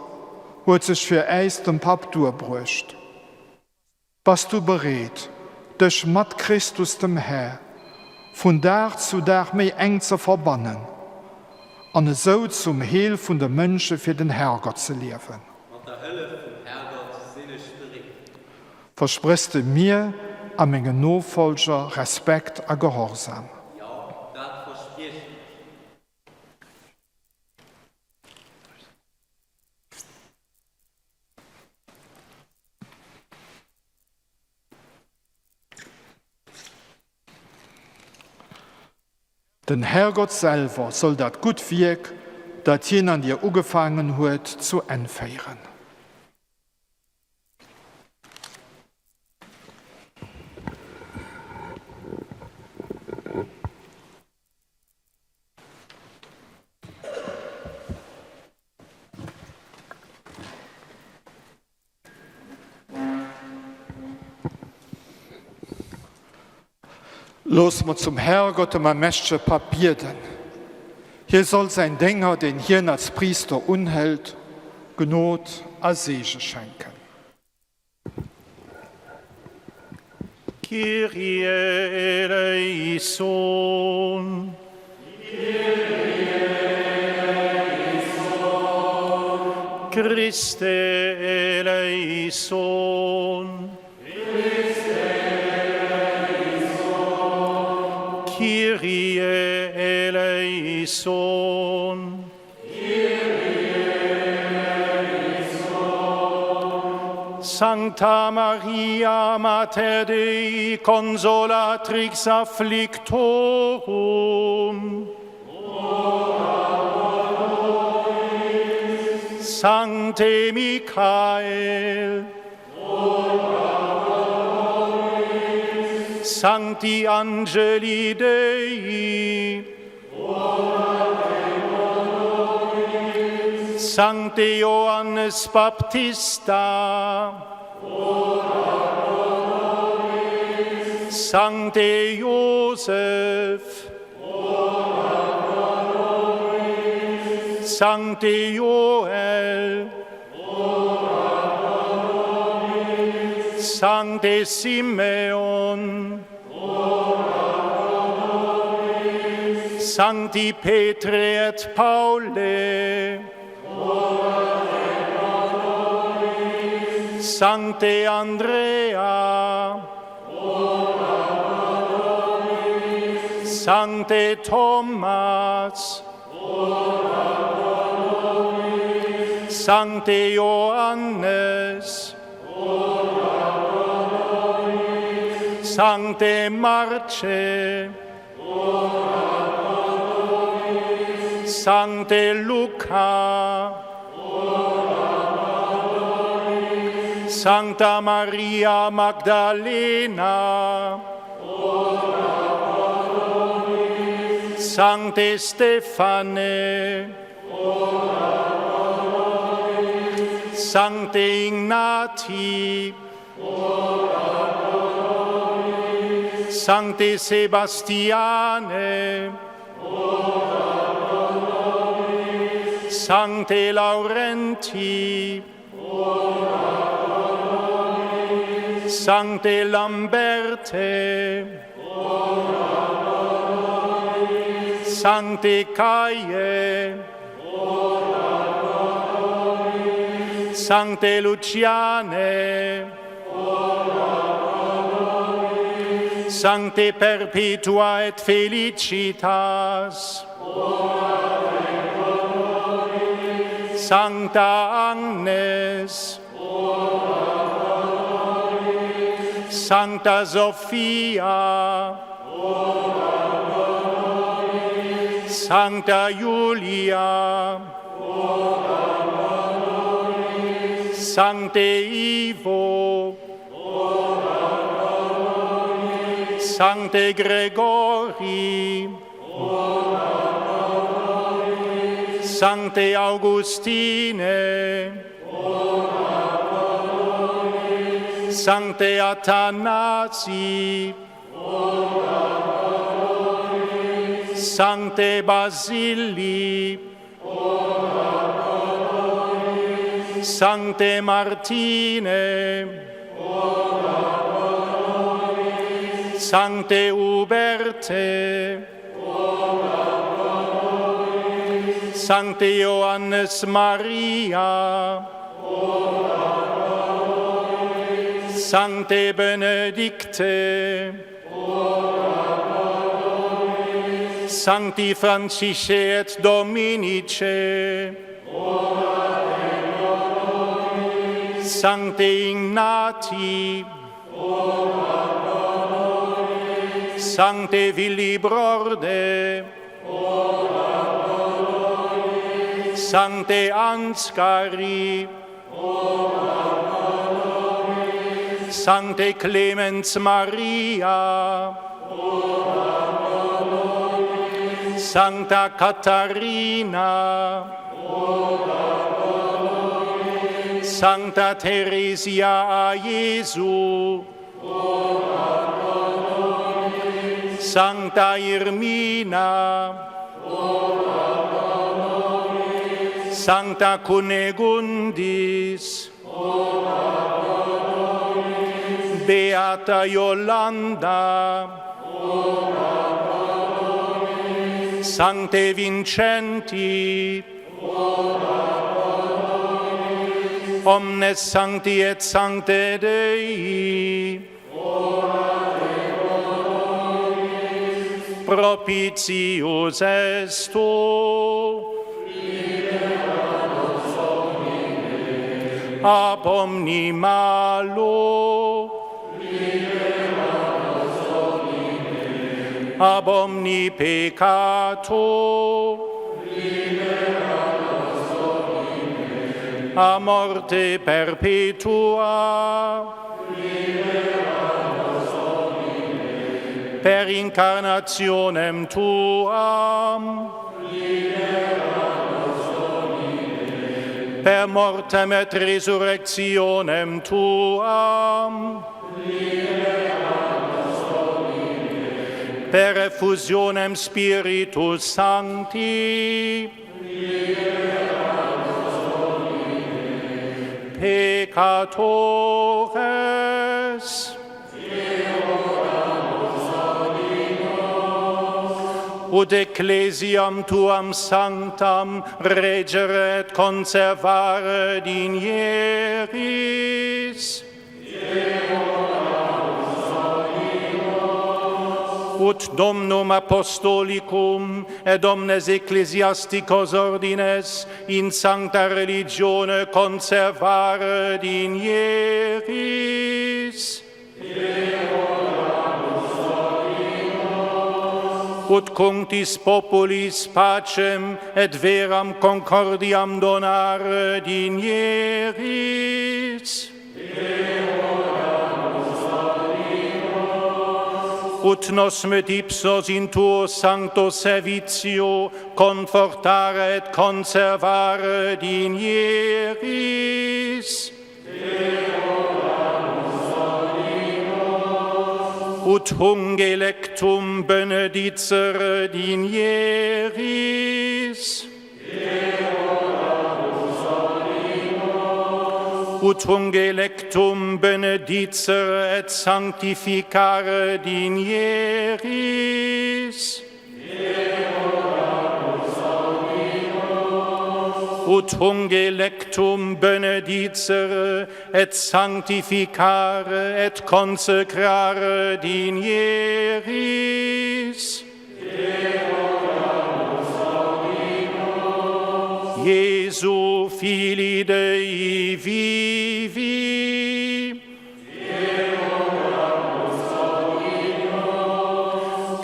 huet sech fir äis dem Papp duerbruecht. Bass du bereet, dech mat Christus, dem Här, vun Dag zu Dag méi enk ze verbannen an esou zum Heel vun de Mënsche fir den Herrgott ze liewen? Mat der Hëllef vum Herrgott sinn ech bereet. Verspréchs de mir a mengen Nofollger Respekt a Gehorsam? Jo, dat verspriechen ech. Den Herrgott selwer soll dat gutt Wierk, dat hien an dir ugefaangen huet, zu Enn féieren. Looss mer zum Herrgott, dem allmächtege Papp, bieden. Hie soll säin Dénger, deen hien als Priister unhëlt, Gnod a Seege schenken. Kyrie eleison. Kyrie eleison. Christe eleison. Christe eleison. Kyrie eleison. Sancta Maria Mater Dei consolatrix afflictorum. Ora pro nobis. Sancte Michael. Ora pro nobis. Sancti Angeli Dei. Sancte Ioannes Baptista, ora pro nobis. Sancte Ioseph, ora pro nobis. Sancte Ioel, ora pro nobis. Sancte Simeon, Ora pro nobis. Sancti Petri et Pauli. Ora pro nobis. Sancte Andrea. Ora pro nobis. Sancte Thomas. Ora pro nobis. Sancte Ioannes. Ora pro nobis. Sancte Marce. Ora pro nobis. Sancte Luca. Ora pro nobis. Sancta Maria Magdalena, ora pro nobis. Sancte Stephane, ora pro nobis. Sancte Ignati, ora pro nobis. Sancte Sebastiane, ora pro nobis. Sancte Laurenti, ora pro nobis. Sancte Lamberte, ora pro nobis. Sancte Caie, ora pro nobis. Sancte Luciane, ora pro nobis. Sancte Perpetua et Felicitas, ora pro nobis. Sancta Agnes, ora pro nobis. Sancta Sophia, ora pro nobis. Sancta Julia, ora pro nobis. Sancte Ivo, ora pro nobis. Sancte Gregori, ora pro nobis. Sancte Augustine, ora pro nobis. Sancte Athanasi, ora pro nobis. Sancte Basili, ora pro nobis. Sancte Martine, ora pro nobis. Sancte Huberte, ora pro nobis. Sancte Ioannes Maria, ora pro nobis. Sancte Benedicte, ora pro nobis. Sancti Francisce et Dominice, ora pro nobis. Sancte Ignati, ora pro nobis. Sancte Willibrorde, ora pro nobis. Sancte Ansgari, ora pro nobis. Sancte Clemens Maria, ora pro nobis. Sancta Catharina, ora pro nobis. Sancta Theresia a Jesu, ora pro nobis. Sancta Irmina, ora pro nobis. Sancta Cunegundis, ora pro nobis. Beata Jolanda, ora pro nobis. Sancte Vincenti, ora pro nobis. Omnes Sancti et Sancte Dei, ora pro nobis. Propitius esto, libera nos Domine, ab omni malo, libera nos Domine, ab omni peccato, libera nos Domine, a morte perpetua, libera nos Domine, per incarnationem tuam, libera nos Domine, per mortem et resurrectionem tuam, libera nos Domine, per effusionem Spiritus Sancti, libera nos Domine, peccatores, Ut ecclesiam tuam sanctam regere et conservare digneris. Ut domnum apostolicum et omnes ecclesiasticos ordines in sancta religione conservare digneris. Ut cunctis populis pacem et veram concordiam donare digneris. Ut nos met ipsos in tuo sancto servitio confortare et conservare digneris. Ut hunc electum benedicere digneris. Ut hunc electum benedicere et sanctificare digneris. Ut hunc electum benedicere et sanctificare et consecrare digneris. Jesu Filii Dei vivi.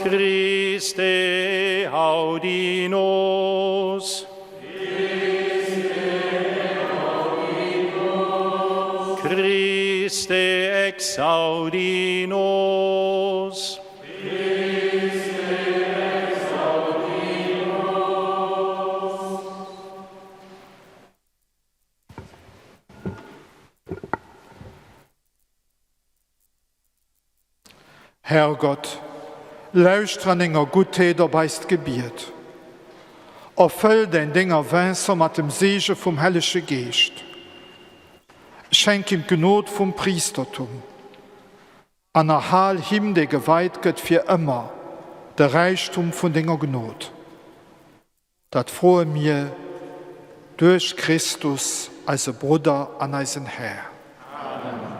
Christe audi nos. Christe exaudi nos. Herrgott, lauschter an denger Guttheet op eist Gebiet. Erfëll däin Dénger Vincent mat dem Seege vum Hellege Geescht. Schenk him d'Gnod vum Priistertum. An erhal him, dee geweit gëtt, fir ëmmer de Räichtum vun denger Gnod. Dat froe mir duerch Christus, eise Brudder an eisen Här. Amen.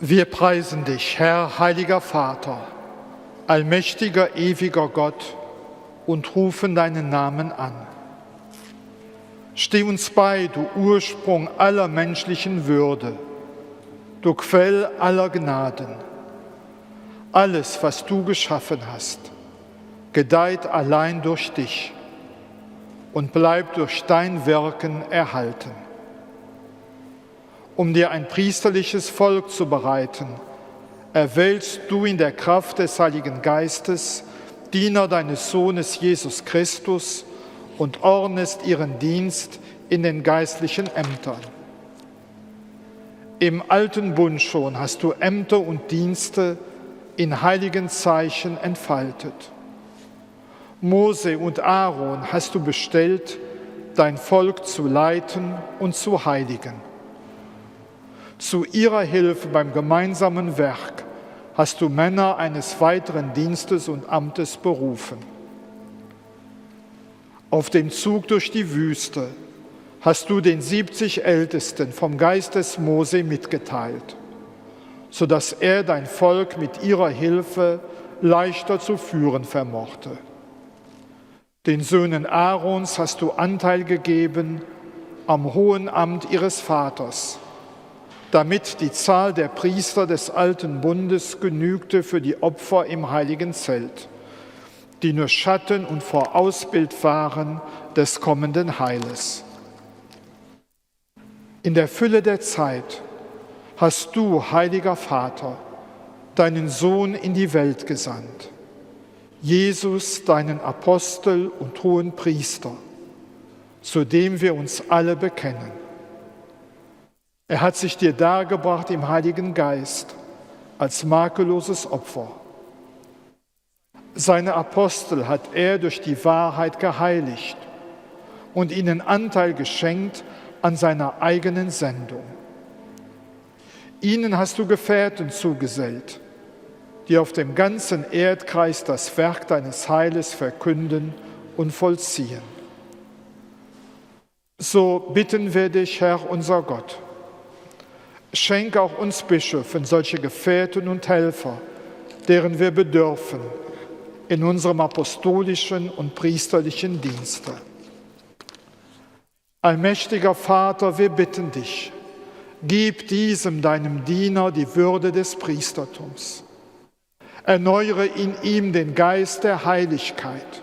Wir preisen dich, Herr, heiliger Vater, allmächtiger, ewiger Gott, und rufen deinen Namen an. Steh uns bei, du Ursprung aller menschlichen Würde, du Quell aller Gnaden. Alles, was du geschaffen hast, gedeiht allein durch dich und bleibt durch dein Wirken erhalten. Um dir ein priesterliches Volk zu bereiten, erwählst du in der Kraft des Heiligen Geistes Diener deines Sohnes Jesus Christus und ordnest ihren Dienst in den geistlichen Ämtern. Im alten Bund schon hast du Ämter und Dienste in heiligen Zeichen entfaltet. Mose und Aaron hast du bestellt, dein Volk zu leiten und zu heiligen. Zu ihrer Hilfe beim gemeinsamen Werk hast du Männer eines weiteren Dienstes und Amtes berufen. Auf dem Zug durch die Wüste hast du den 70 Ältesten vom Geist des Mose mitgeteilt, so dass er dein Volk mit ihrer Hilfe leichter zu führen vermochte. Den Söhnen Aarons hast du Anteil gegeben am hohen Amt ihres Vaters, damit die Zahl der Priester des alten Bundes genügte für die Opfer im heiligen Zelt, die nur Schatten und Vorausbild waren des kommenden Heiles. In der Fülle der Zeit hast du, heiliger Vater, deinen Sohn in die Welt gesandt, Jesus, deinen Apostel und hohen Priester, zu dem wir uns alle bekennen. Er hat sich dir dargebracht im Heiligen Geist als makelloses Opfer. Seine Apostel hat er durch die Wahrheit geheiligt und ihnen Anteil geschenkt an seiner eigenen Sendung. Ihnen hast du Gefährten zugesellt, die auf dem ganzen Erdkreis das Werk deines Heiles verkünden und vollziehen. So bitten wir dich, Herr unser Gott, schenk auch uns Bischöfen solche Gefährten und Helfer, deren wir bedürfen in unserem apostolischen und priesterlichen Dienste. Allmächtiger Vater, wir bitten dich, gib diesem deinem Diener die Würde des Priestertums. Erneuere in ihm den Geist der Heiligkeit.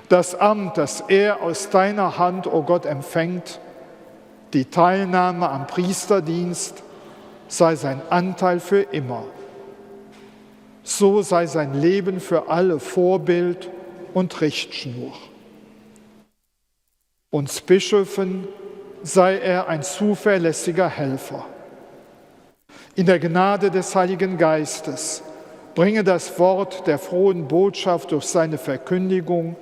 Das Amt, das er aus deiner Hand, o oh Gott, empfängt, die Teilnahme am Priesterdienst, sei sein Anteil für immer. So sei sein Leben für alle Vorbild und Richtschnur. Uns Bischöfen sei er ein zuverlässiger Helfer. In der Gnade des Heiligen Geistes bringe das Wort der frohen Botschaft durch seine Verkündigung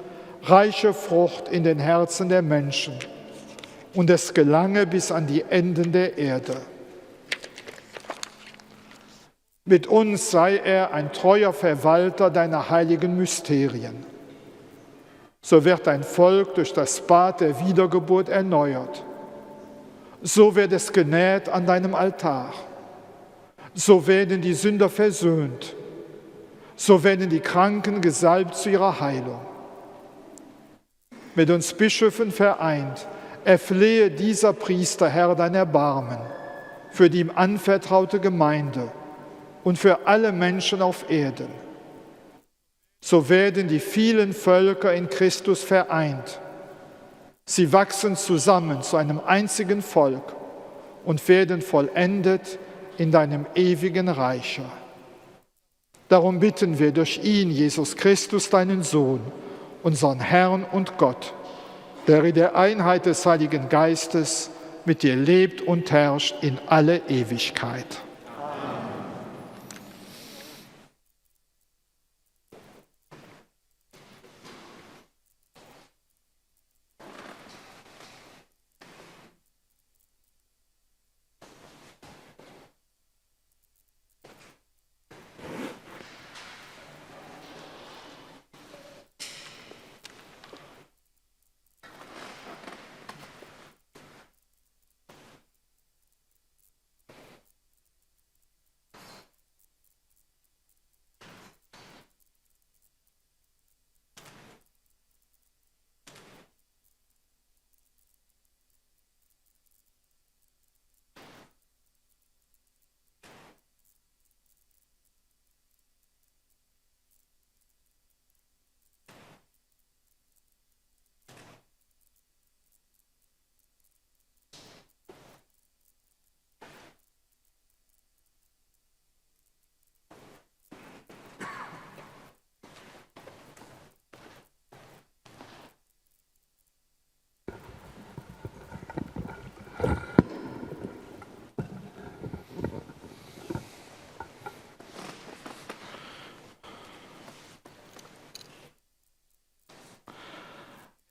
reiche Frucht in den Herzen der Menschen und es gelange bis an die Enden der Erde. Mit uns sei er ein treuer Verwalter deiner heiligen Mysterien. So wird dein Volk durch das Bad der Wiedergeburt erneuert. So wird es genäht an deinem Altar. So werden die Sünder versöhnt. So werden die Kranken gesalbt zu ihrer Heilung. Mit uns Bischöfen vereint, erflehe dieser Priester Herr dein Erbarmen für die ihm anvertraute Gemeinde und für alle Menschen auf Erden. So werden die vielen Völker in Christus vereint. Sie wachsen zusammen zu einem einzigen Volk und werden vollendet in deinem ewigen Reiche. Darum bitten wir durch ihn, Jesus Christus, deinen Sohn, unseren Herrn und Gott, der in der Einheit des Heiligen Geistes mit dir lebt und herrscht in alle Ewigkeit.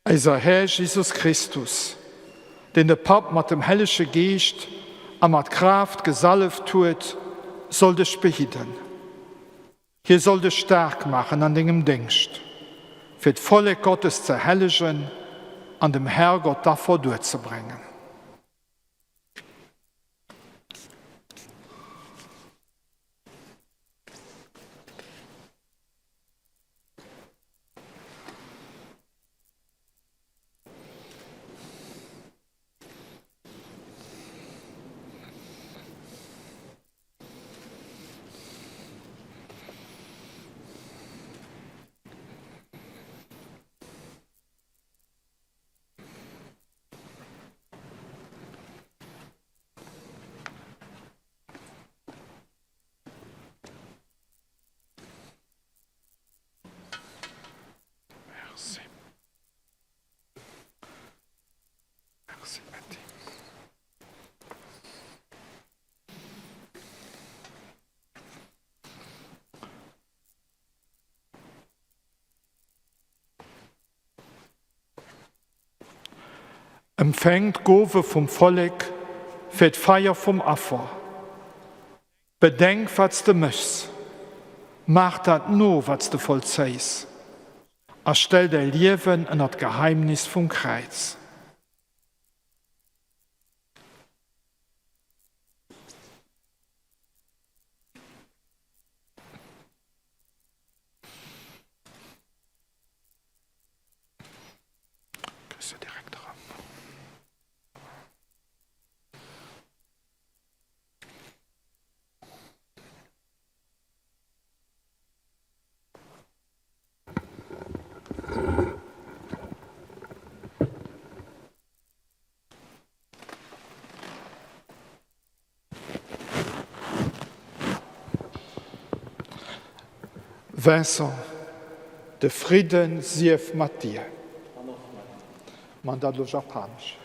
Eiser Här Jesus Christus, deen de Papp mat dem Hellege Geescht a mat Kraaft gesalleft huet, soll dech behidden. Hie soll dech staark maachen an dengem Déngscht, fir d'Vollek Gottes ze hellegen an dem Herrgott d'Affer duerzebréngen. Merci. Merci, Betty. Empfänkt d'Gowe vum Vollek fir d'Feier vum Affer. Bedenk, wat s de méchs, maach dat no, wat s de vollzéis, a stell däi Liewen ënner d'Geheimnis vum Kräiz. Kriss de direkt erëm. Vincent, de Fridden sief mat dir. Man dat elo japanesch.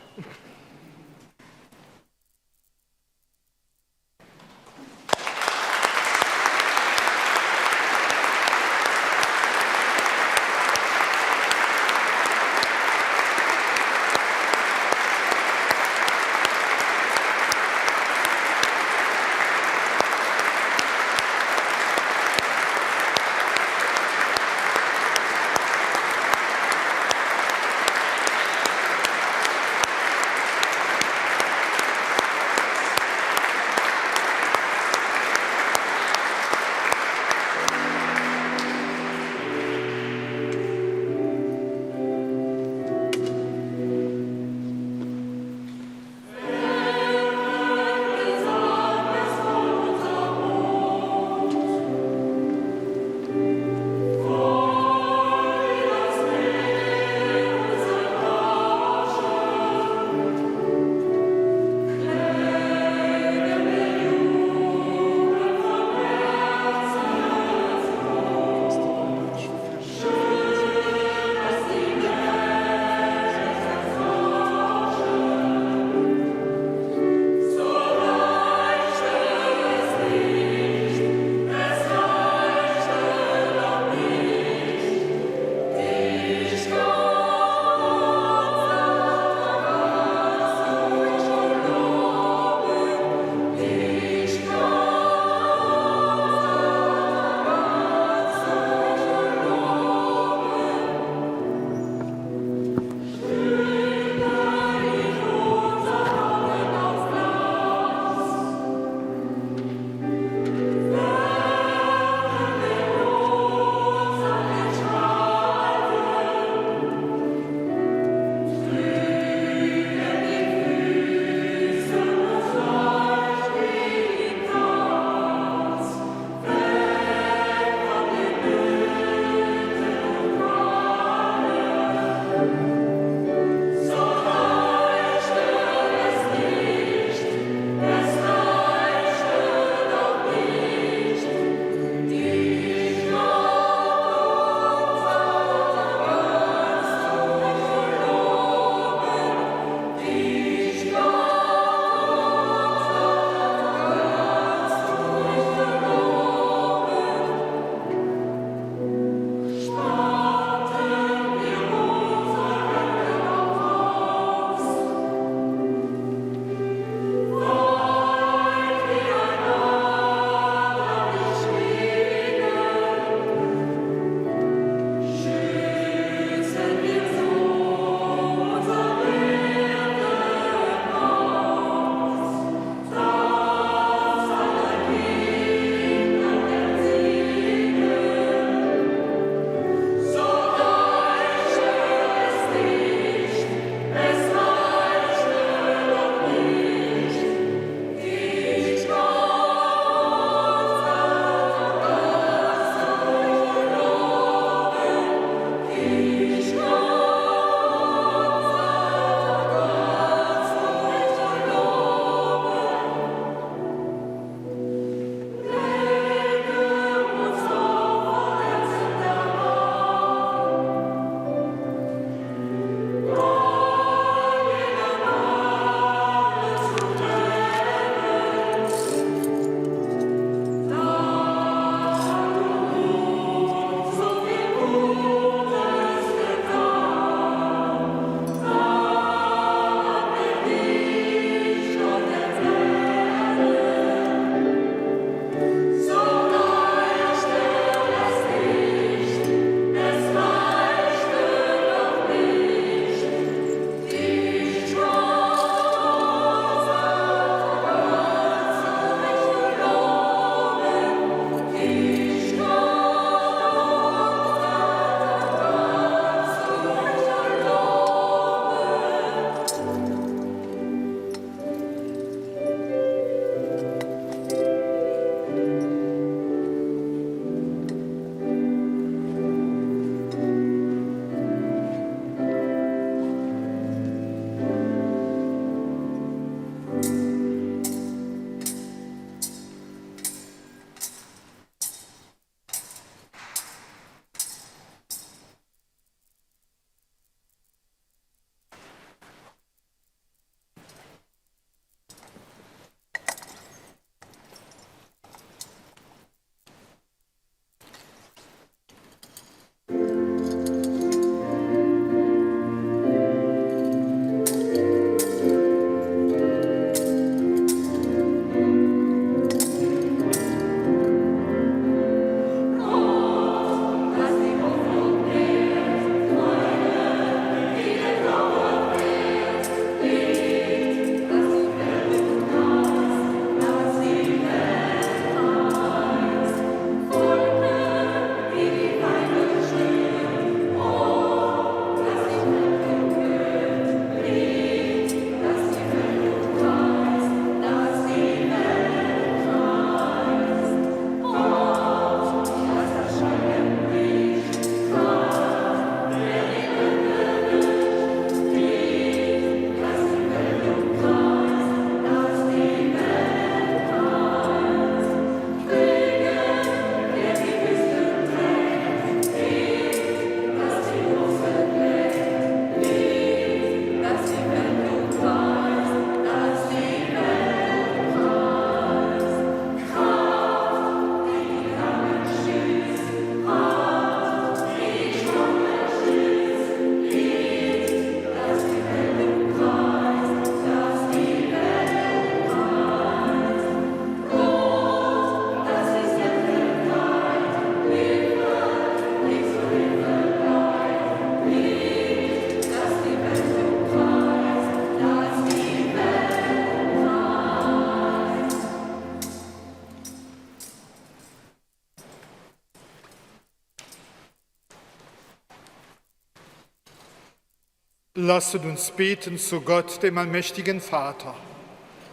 Lasset uns beten zu Gott, dem allmächtigen Vater,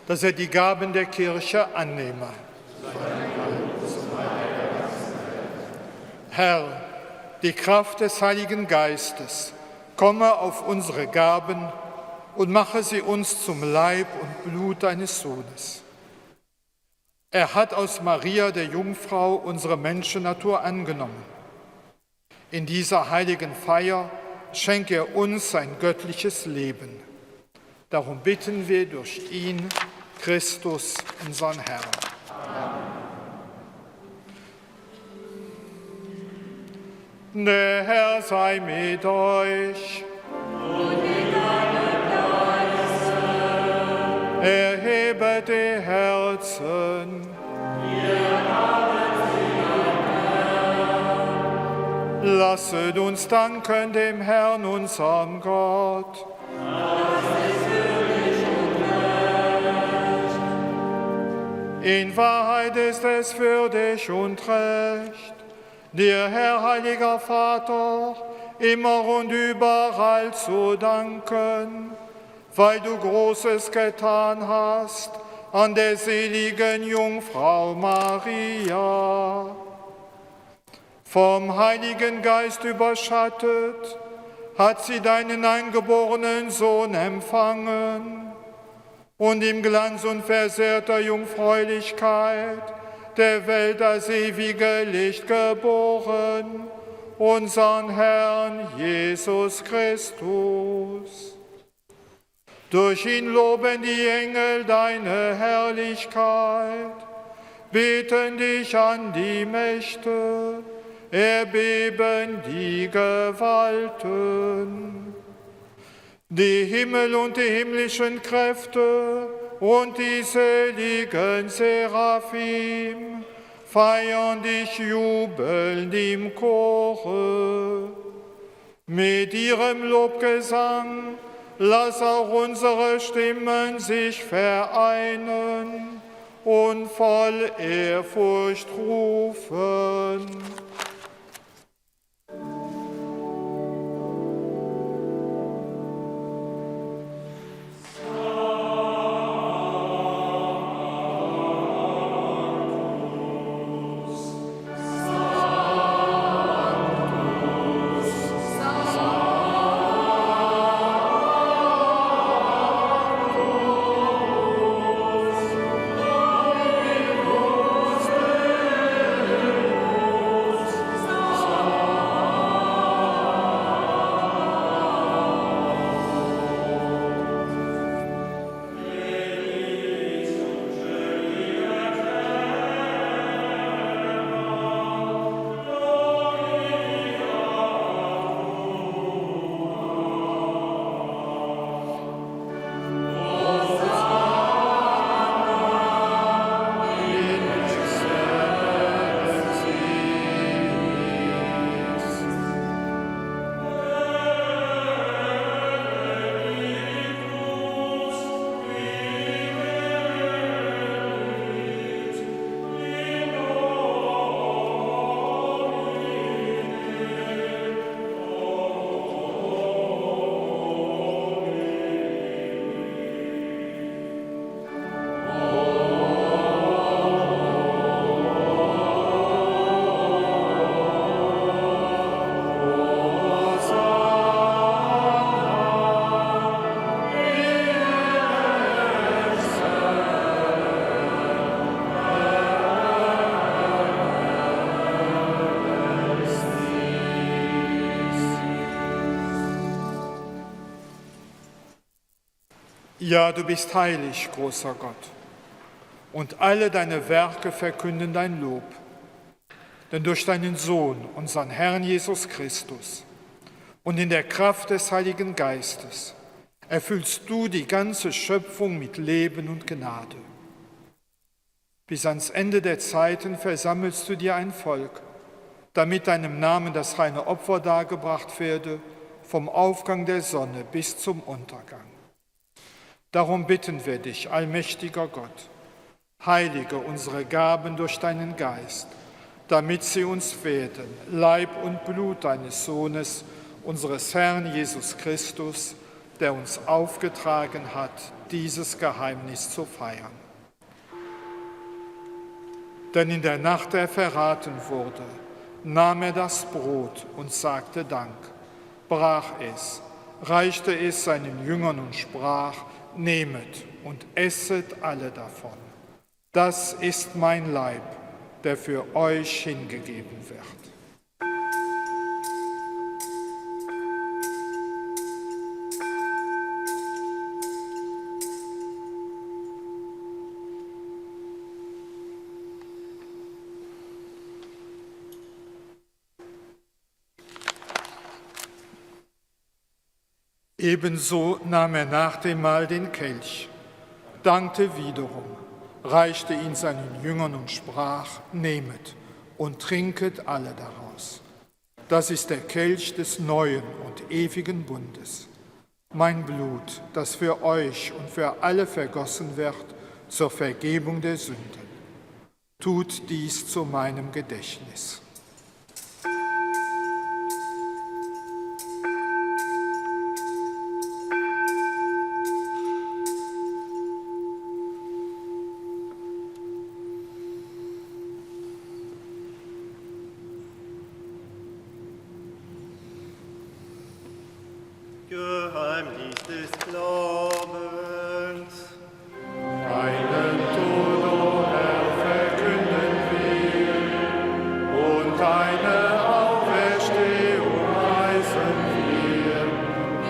dass er die Gaben der Kirche annehme. Herr, die Kraft des Heiligen Geistes komme auf unsere Gaben und mache sie uns zum Leib und Blut deines Sohnes. Er hat aus Maria der Jungfrau unsere Menschennatur angenommen. In dieser heiligen Feier schenke er uns sein göttliches Leben. Darum bitten wir durch ihn, Christus, unseren Herrn. Amen. Der Herr sei mit euch. Und mit deinem Geiste. Erhebet die Herzen. Wir haben sie am Herrn. Lasset uns danken dem Herrn, unserem Gott. Das ist würdig und recht. In Wahrheit ist es würdig und recht, dir, Herr heiliger Vater, immer und überall zu danken, weil du Großes getan hast an der seligen Jungfrau Maria. Vom Heiligen Geist überschattet, hat sie deinen eingeborenen Sohn empfangen und im Glanz unversehrter Jungfräulichkeit der Welt als ewige Licht geboren, unseren Herrn Jesus Christus. Durch ihn loben die Engel deine Herrlichkeit, beten dich an die Mächte, erbeben die Gewalten. Die Himmel und die himmlischen Kräfte und die seligen Seraphim feiern dich jubelnd im Chore. Mit ihrem Lobgesang lass auch unsere Stimmen sich vereinen und voll Ehrfurcht rufen. Ja, du bist heilig, großer Gott, und alle deine Werke verkünden dein Lob. Denn durch deinen Sohn, unseren Herrn Jesus Christus, und in der Kraft des Heiligen Geistes erfüllst du die ganze Schöpfung mit Leben und Gnade. Bis ans Ende der Zeiten versammelst du dir ein Volk, damit deinem Namen das reine Opfer dargebracht werde, vom Aufgang der Sonne bis zum Untergang. Darum bitten wir dich, allmächtiger Gott, heilige unsere Gaben durch deinen Geist, damit sie uns werden, Leib und Blut deines Sohnes, unseres Herrn Jesus Christus, der uns aufgetragen hat, dieses Geheimnis zu feiern. Denn in der Nacht er verraten wurde, nahm er das Brot und sagte Dank, brach es, reichte es seinen Jüngern und sprach, Nehmet und esset alle davon. Das ist mein Leib, der für euch hingegeben wird. Ebenso nahm er nach dem Mahl den Kelch, dankte wiederum, reichte ihn seinen Jüngern und sprach, Nehmet und trinket alle daraus. Das ist der Kelch des neuen und ewigen Bundes. Mein Blut, das für euch und für alle vergossen wird zur Vergebung der Sünden. Tut dies zu meinem Gedächtnis. Geheimnis des Glaubens. Deinen Tod, o Herr, verkünden wir und deine Auferstehung preisen wir,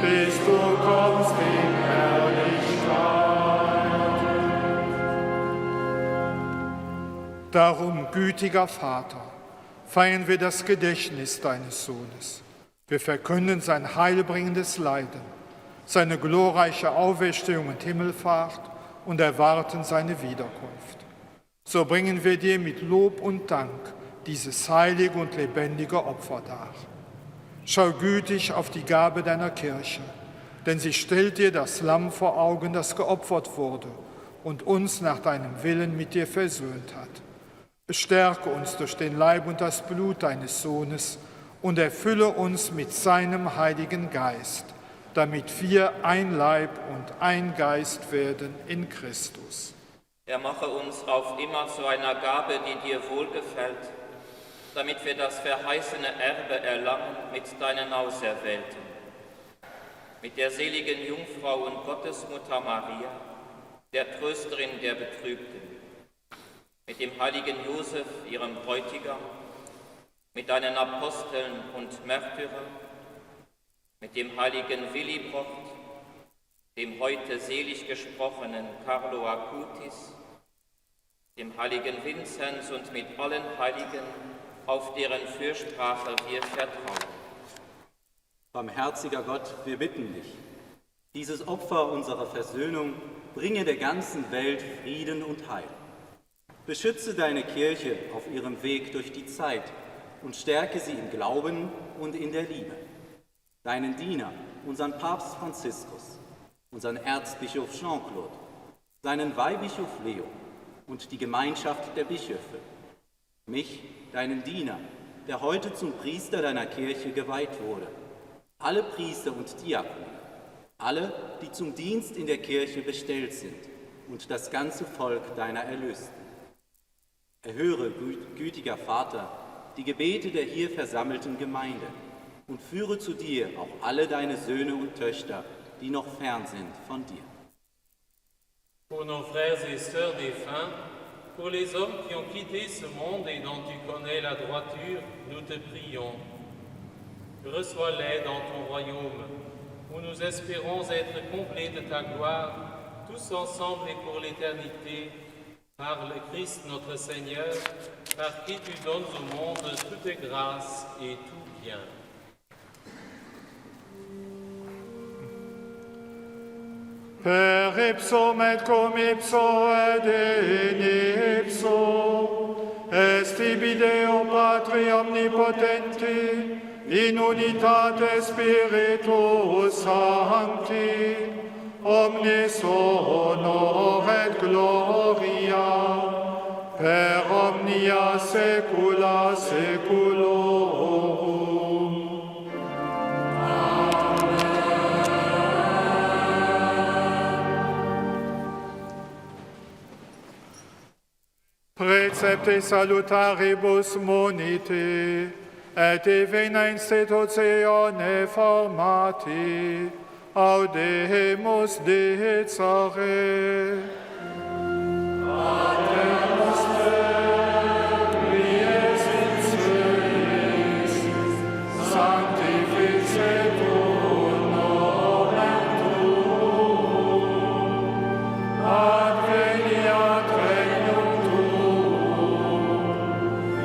bis du kommst in Herrlichkeit. Darum, gütiger Vater, feiern wir das Gedächtnis deines Sohnes. Wir verkünden sein heilbringendes Leiden, seine glorreiche Auferstehung und Himmelfahrt und erwarten seine Wiederkunft. So bringen wir dir mit Lob und Dank dieses heilige und lebendige Opfer dar. Schau gütig auf die Gabe deiner Kirche, denn sie stellt dir das Lamm vor Augen, das geopfert wurde und uns nach deinem Willen mit dir versöhnt hat. Stärke uns durch den Leib und das Blut deines Sohnes und erfülle uns mit seinem Heiligen Geist, damit wir ein Leib und ein Geist werden in Christus. Er mache uns auf immer zu einer Gabe, die dir wohlgefällt, damit wir das verheißene Erbe erlangen mit deinen Auserwählten. Mit der seligen Jungfrau und Gottesmutter Maria, der Trösterin der Betrübten, mit dem heiligen Josef, ihrem Bräutigam, mit deinen Aposteln und Märtyrern, mit dem heiligen Willibrord, dem heute selig gesprochenen Carlo Acutis, dem heiligen Vinzenz und mit allen Heiligen, auf deren Fürsprache wir vertrauen. Barmherziger Gott, wir bitten dich, dieses Opfer unserer Versöhnung bringe der ganzen Welt Frieden und Heil. Beschütze deine Kirche auf ihrem Weg durch die Zeit und stärke sie im Glauben und in der Liebe. Deinen Diener, unseren Papst Franziskus, unseren Erzbischof Jean-Claude, seinen Weihbischof Leo und die Gemeinschaft der Bischöfe, mich, deinen Diener, der heute zum Priester deiner Kirche geweiht wurde, alle Priester und Diakone, alle, die zum Dienst in der Kirche bestellt sind und das ganze Volk deiner Erlösten. Erhöre, gütiger Vater, die Gebete der hier versammelten Gemeinde und führe zu dir auch alle deine Söhne und Töchter, die noch fern sind von dir. Pour nos frères et sœurs défunts, pour les hommes qui ont quitté ce monde et dont tu connais la droiture, nous te prions. Reçois-les dans ton royaume, où nous espérons être comblés de ta gloire, tous ensemble et pour l'éternité, par le Christ notre Seigneur, par qui tu donnes au monde toute grâce et tout bien. Per ipsum et cum ipso et in ipso est tibi Deo Patri omnipotenti in unitate Spiritus Sancti omnis honor et gloria per omnia saecula saeculorum. Amen. accepte salutaribus muniti, et divina institutione formati, audemus dicere. Pater noster, qui es in celis, sanctificetur nomen tuum, adveniat regnum tuum,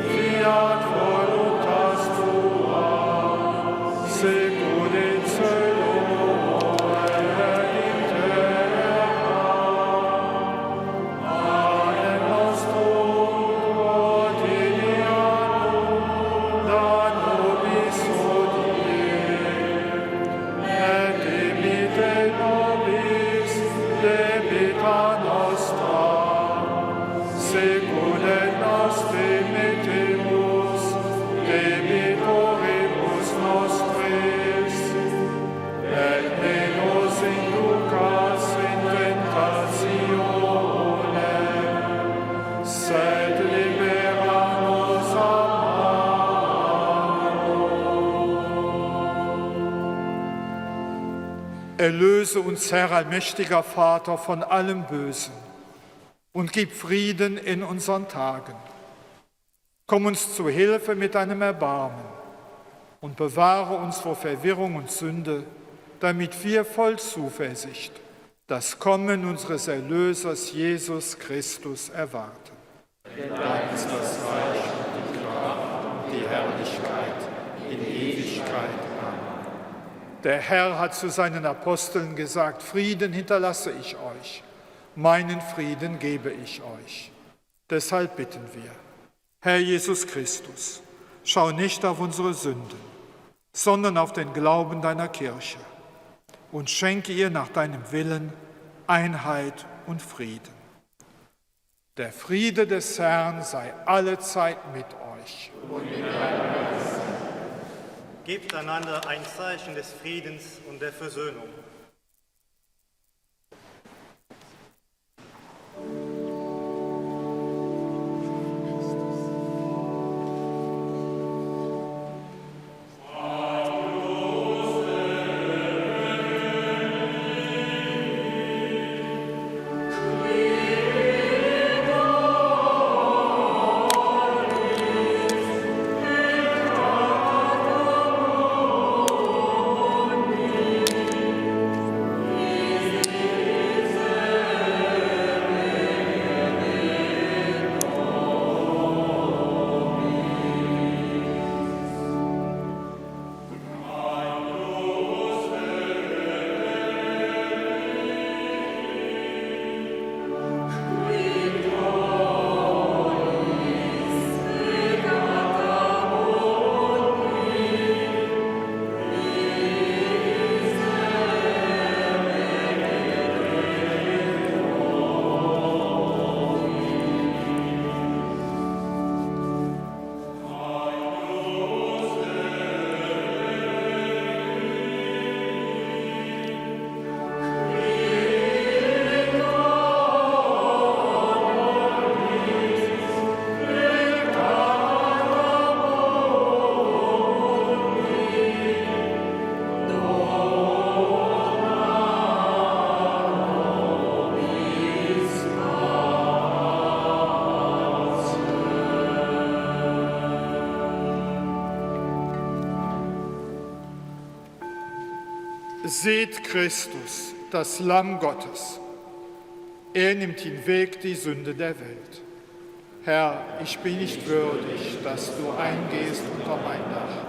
fiat voluntas tua, sicut in cielo et in terra. Panem nostrum quotidianum da nobis hodie, et dimitte nobis debita nostra, sicut et nos dimittimus debitoribus nostris, et ne nos inducas in tentationem, sed libera nos a malo. Erlöse uns, Herr allmächtiger Vater, von allem Bösen und gib Frieden in unseren Tagen. Komm uns zu Hilfe mit deinem Erbarmen und bewahre uns vor Verwirrung und Sünde, damit wir voll Zuversicht das Kommen unseres Erlösers Jesus Christus erwarten. Denn dein ist das Reich und die Kraft und die Herrlichkeit in Ewigkeit. Amen. Der Herr hat zu seinen Aposteln gesagt, Frieden hinterlasse ich euch, meinen Frieden gebe ich euch. Deshalb bitten wir, Herr Jesus Christus, schau nicht auf unsere Sünden, sondern auf den Glauben deiner Kirche und schenke ihr nach deinem Willen Einheit und Frieden. Der Friede des Herrn sei allezeit mit euch. Und mit deinem Geist. Gebt einander ein Zeichen des Friedens und der Versöhnung. Seht Christus, das Lamm Gottes. Er nimmt hinweg die Sünde der Welt. Herr, ich bin nicht würdig, dass du eingehst unter mein Dach,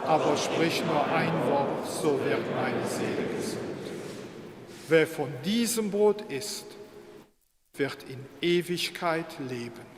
aber sprich nur ein Wort, so wird meine Seele gesund. Wer von diesem Brot isst, wird in Ewigkeit leben.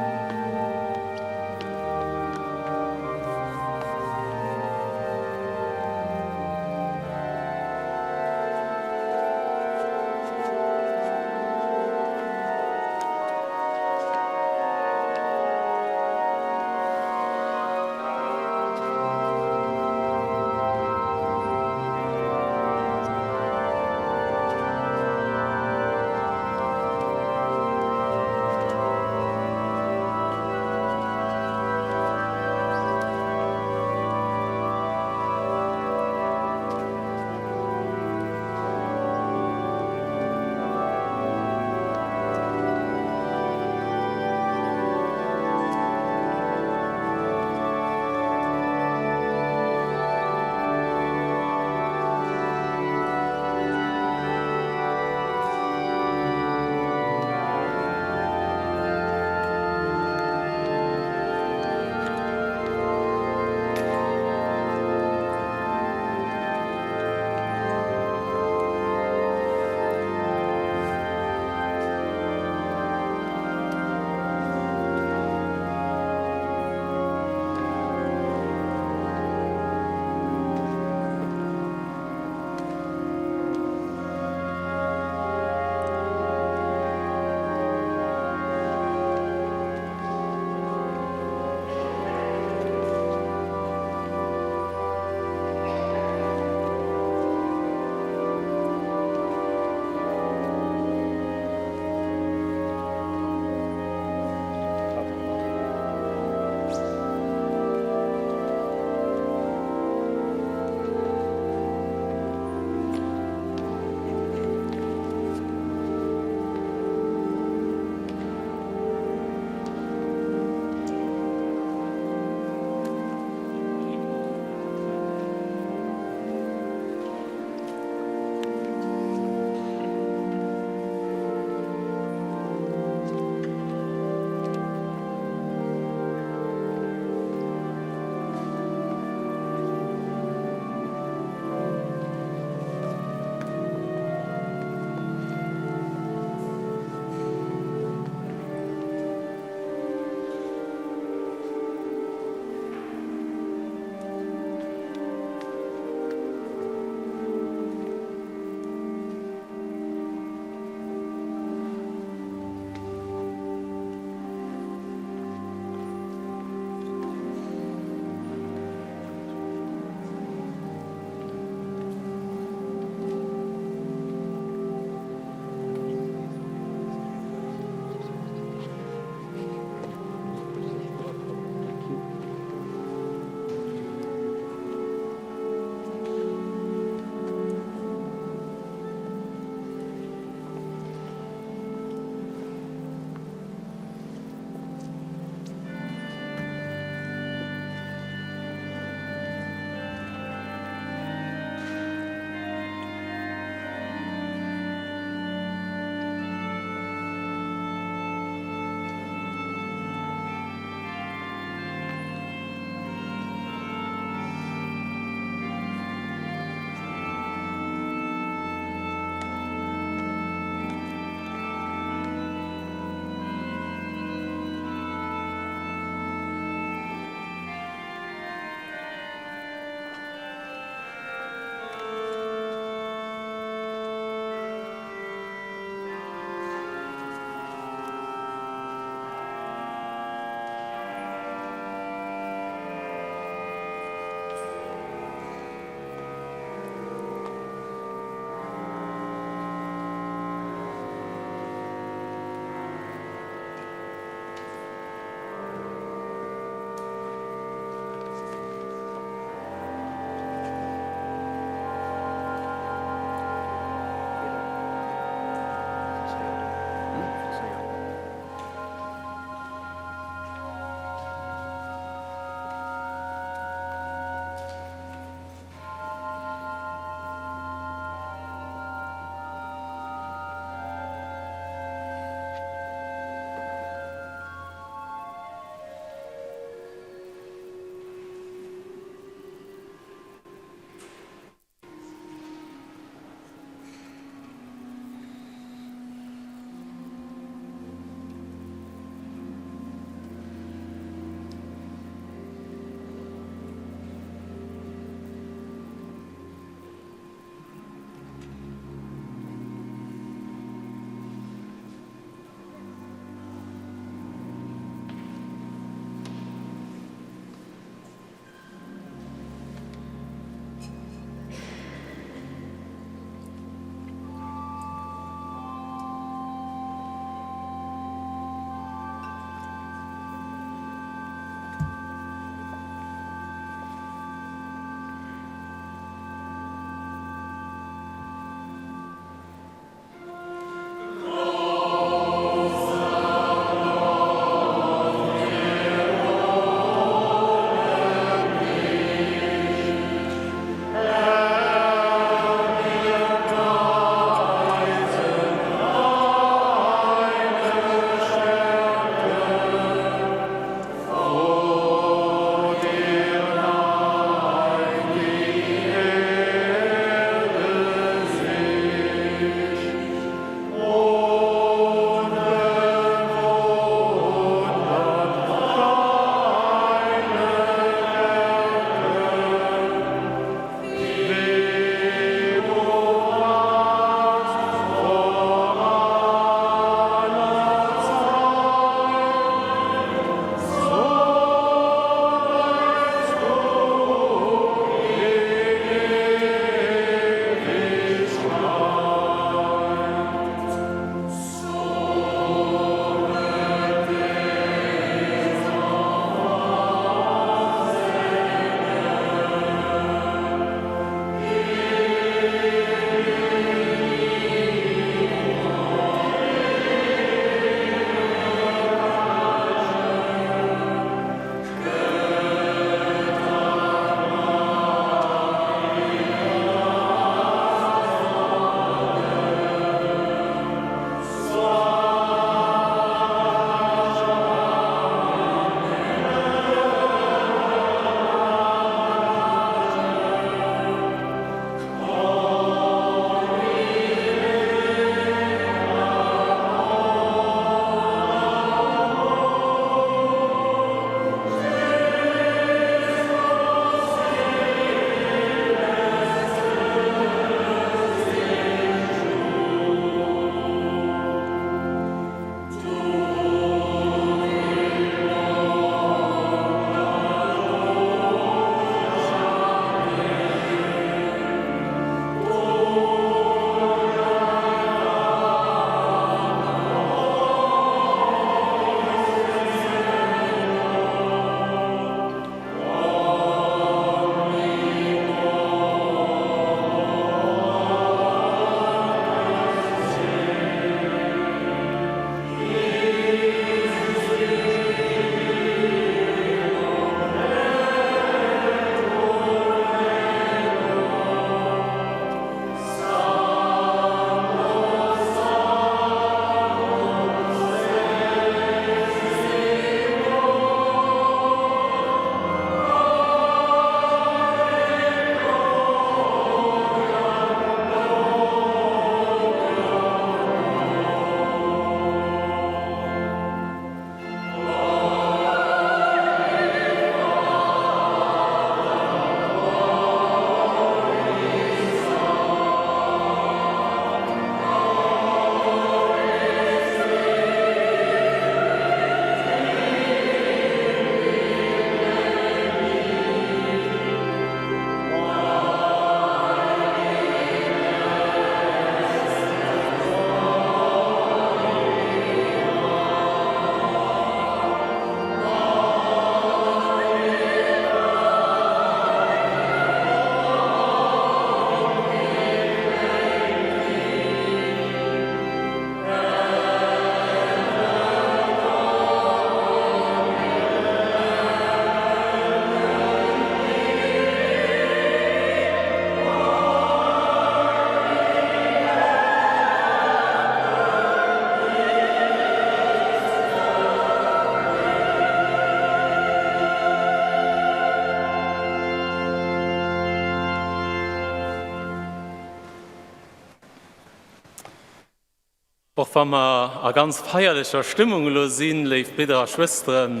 Och wa mer a ganz feierlecher Stëmmung elo sinn, léif Bridder a Schwësteren,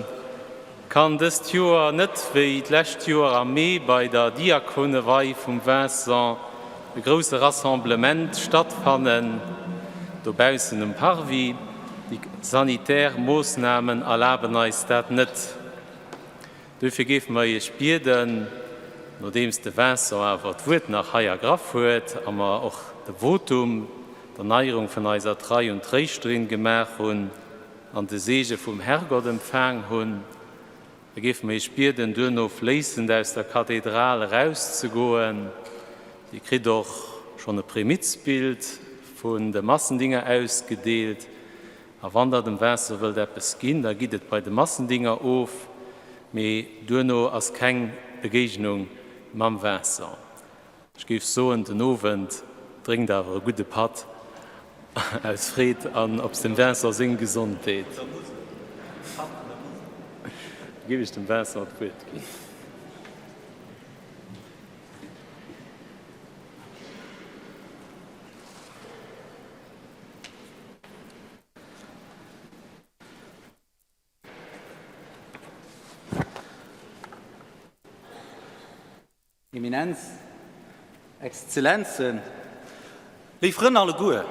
kann dëst Joer net wéi d'lescht Joer am Mee bei der Diakonewei vum Vincent e grousse Rassemblement stattfannen dobaussen um Parvis. Déi sanitär Moossnamen erlaben eis dat net. Duerfir géife mer Iech bieden, nodeems de Vincent awer d'Wuert nach hei ergraff huet a mer och de Votum d'Erneierung vun eiser Trei un d'Tréischterin gemaach hunn an de Seege vum Herrgott empfaang hunn, da géife mer Iech bieden, duerno fléissend aus der Kathedral erauszegoen. Dir kritt och schonn e Primizbild vun de Massendinger ausgedeelt. A wann der dem Vincent wëllt eppes ginn, da gitt et bei de Massendinger of, mee duerno ass keng Begéignung mam Vincent. Ech géif soen, den Owend drénkt awer e gudde Patt aus Freed an op dem Vincent seng Gesondheet. Da géif ech dem Vincent d'Wuert ginn. Eminenz, Exzellenzen, léif Frënn alleguer,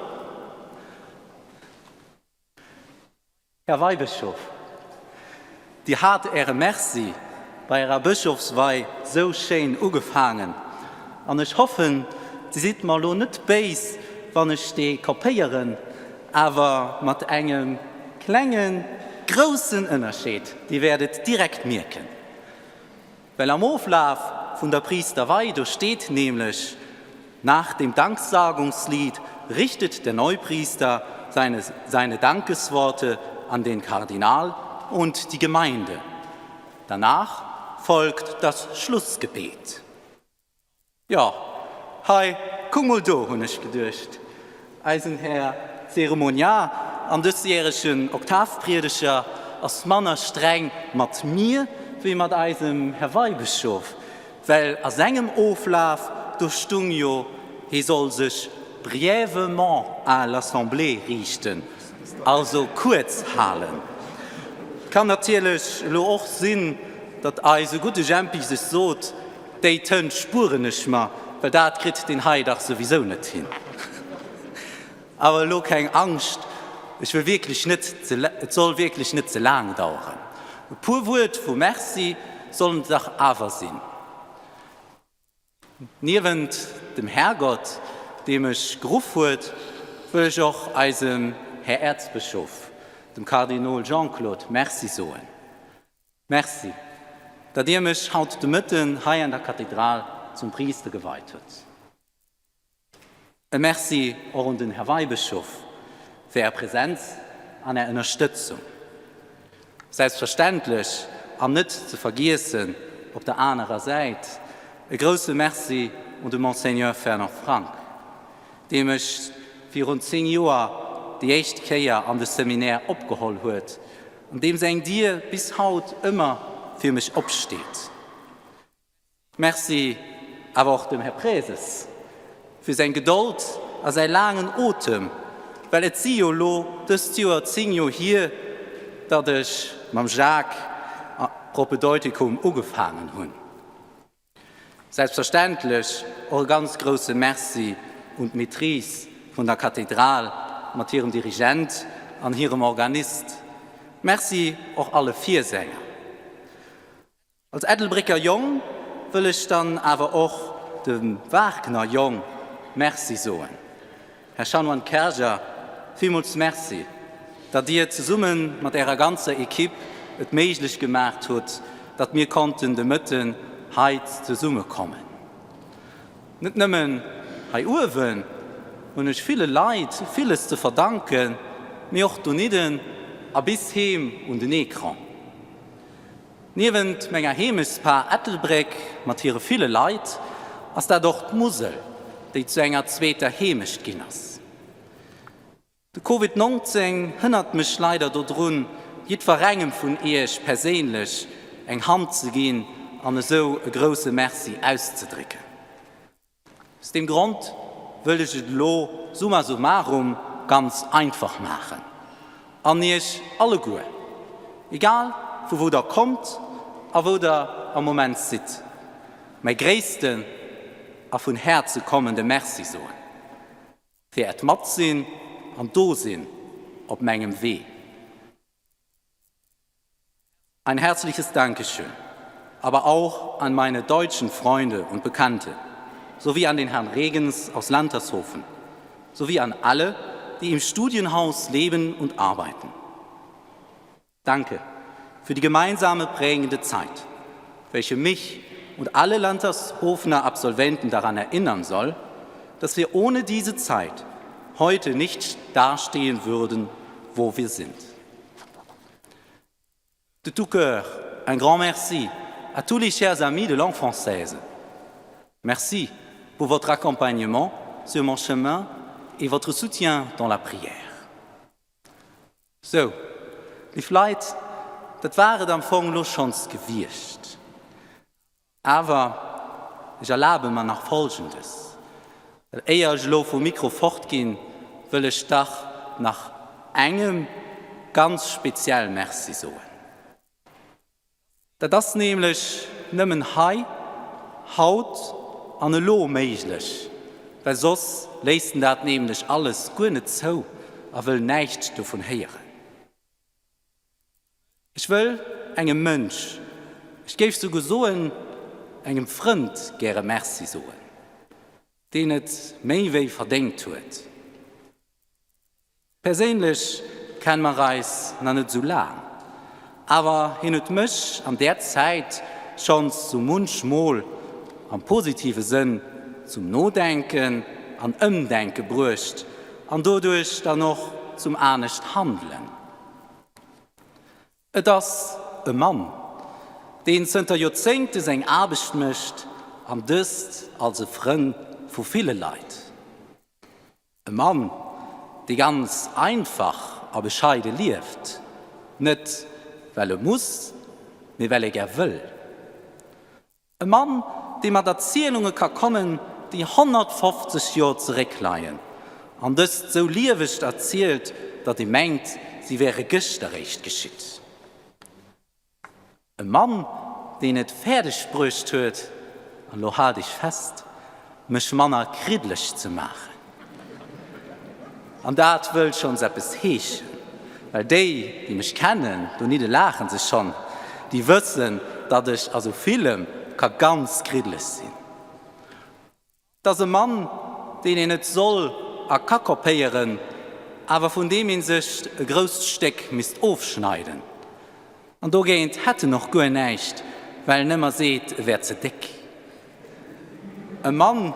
Här Weibëschof, Dir hat Äre Merci bei Ärer Bëschofswei sou schéin ugefaangen an ech hoffen, Dir sidd mer elo net béis, wann ech dee kopéieren, awer mat engem klengen, groussen Ënnerscheed, Dir wäert et direkt mierken. Well am Oflaf vun der Priesterwei, do steet nämlech, Nach dem Danksagungslied richtet der Neupriester seine seine Dankesworte an den Kardinal und die Gemeinde. Danach folgt das Schlussgebet. Jo, hei, kuck mol do, hunn ech geduecht, eisen Här Zeremoniar an dësjäregen Oktavpriedeger ass manner streng mat mir wéi mat eisem Här Weibëschof, well a sengem Oflaf, do stung jo, hee soll sech brièvement à l'Assemblée riichten, also kuerz halen. Kann natierlech elo och sinn, datt eise gudde Jempi sech sot, Déi Tënt spueren ech mer, well dat kritt deen hei dach souwisou net hin. Awer elo keng Angscht, ech wëll wierklech net ze, et soll wierklech net ze laang daueren. E puer Wuert vu Merci sollen et dach awer sinn. Niewent dem Härgott, dee mech geruff huet, wëll ech och eisem Här Äerzbëschof, dem Kardinol Jean-Claude, Merci soen. Merci, datt Dir mech haut de Mëtten hei an der Kathedral zum Priister geweit hutt. E Merci och un den Här Weibëschof fir Är Präsenz an Är Ënnerstëtzung. Selbstverständlech an net ze vergiessen op der anerer Säit e grousse Merci un de Monseigneur Fernand Frank, dee mech virun 10 Joer déi éischt Kéier an de Seminaire opgeholl huet an deem seng Dier bis haut ëmmer fir mech opsteet. Merci awer och dem Här Praeses fir seng Gedold a säi laangen Otem, well et si jo lo dëst Joer 10 Joer hier, datt ech mam Jacques Propedeutikum ugefaangen hunn. Selbstverständlech och e ganz grousse Merci un d'Maîtrise vun der Kathedral mat hirem Dirigent an hirem Organist. Merci och alle Virsänger. Als Ettelbrécker Jong wëll ech dann awer och dem Wagner Jong Merci soen. Här Chanoine Kerger, villmools Merci, datt Dir zesumme mat Ärer ganzer Equipe et méiglech gemaacht hutt, datt mir konnten de Mëtten hei zesummekommen. Net nëmmen hei uewen hunn ech ville Leit villes ze verdanken, mee och donidden a bis heem un den Ecran. Niewent menger Heemechtspar Ettelbréck mat hire ville Leit ass dat och d'Musel, déi zu enger zweeter Heemecht ginn ass. De Covid 19 hënnert mech leider dodrun, jiddwerengem vun Iech perséinlech eng Hand ze ginn an esou e grousse Merci auszedrécken. Aus deem Grond wëll ech et elo summa summarum. ganz einfach maachen an Iech alleguer, egal vu wou Der kommt a wou Der am Moment sidd, mäi gréissten a vun Häerze kommende Merci soen fir Äert Matsinn an Dosinn op mengem Wee. Ein herzliches Dankeschön, aber auch an meine deutschen Freunde und Bekannte, sowie an den Herrn Regens aus Lantershofen, sowie an alle, die im Studienhaus leben und arbeiten. Danke für die gemeinsame prägende Zeit, welche mich und alle Landershofener Absolventen daran erinnern soll, dass wir ohne diese Zeit heute nicht dastehen würden, wo wir sind. De tout cœur, un grand merci à tous les chers amis de langue française. Merci pour votre accompagnement sur mon chemin et votre soutien dans la prière. Sou, léif Leit, dat war et am Fong lo schonns gewiescht. Awer ech erlabe mer nach Folgendes, well éier ech elo vum Mikro fortginn, wëll ech dach nach engem ganz speziell Merci soen. Dat ass nämlech nëmmen hei, haut an elo méiglech, well soss léisst en dat nämlech alles guer net zou a wëll näischt dovun héieren. Ech wëll engem Mënsch, ech géif souguer soen engem Frënd gäre Merci soen, deen et méi wéi verdéngt huet. Perséinlech kenne mer eis nach net esou laang, awer hien huet mech an där Zäit schonns sou munch Mol am positive Sënn zum Nodenken an Ëmdenke bruecht an doduerch dann och zum anescht Handelen. Et ass e Mann, deen zënter Joerzéngte seng Aarbecht mécht an dëst als e Frënn vu ville Leit. E Mann, dee ganz einfach a bescheide lieft, net well e muss, mee well e gär wëll. E Mann, dee mat Erzielunge ka kommen, déi 150 Joer zeréckleien, an dëst sou lieweg erzielt, datt ee mengt, si wäre gëschter réischt geschitt. E Mann, deen et fäerdeg bruecht huet, an elo haalt iech fest, mech manner kriddeleg ze maachen. An dat wëll schonns eppes heeschen, well déi, déi mech kennen, donidde laachen se schonn, déi wëssen, datt ech a sou villem ka ganz kriddeleg sinn. 't ass e Mann, deen een net soll a ka kopéieren, awer vun deem ee sech e grousst Stéck misst ofschneiden. An dogéint hätt en och guer näischt, well en ëmmer seet, e wär ze déck. E Mann,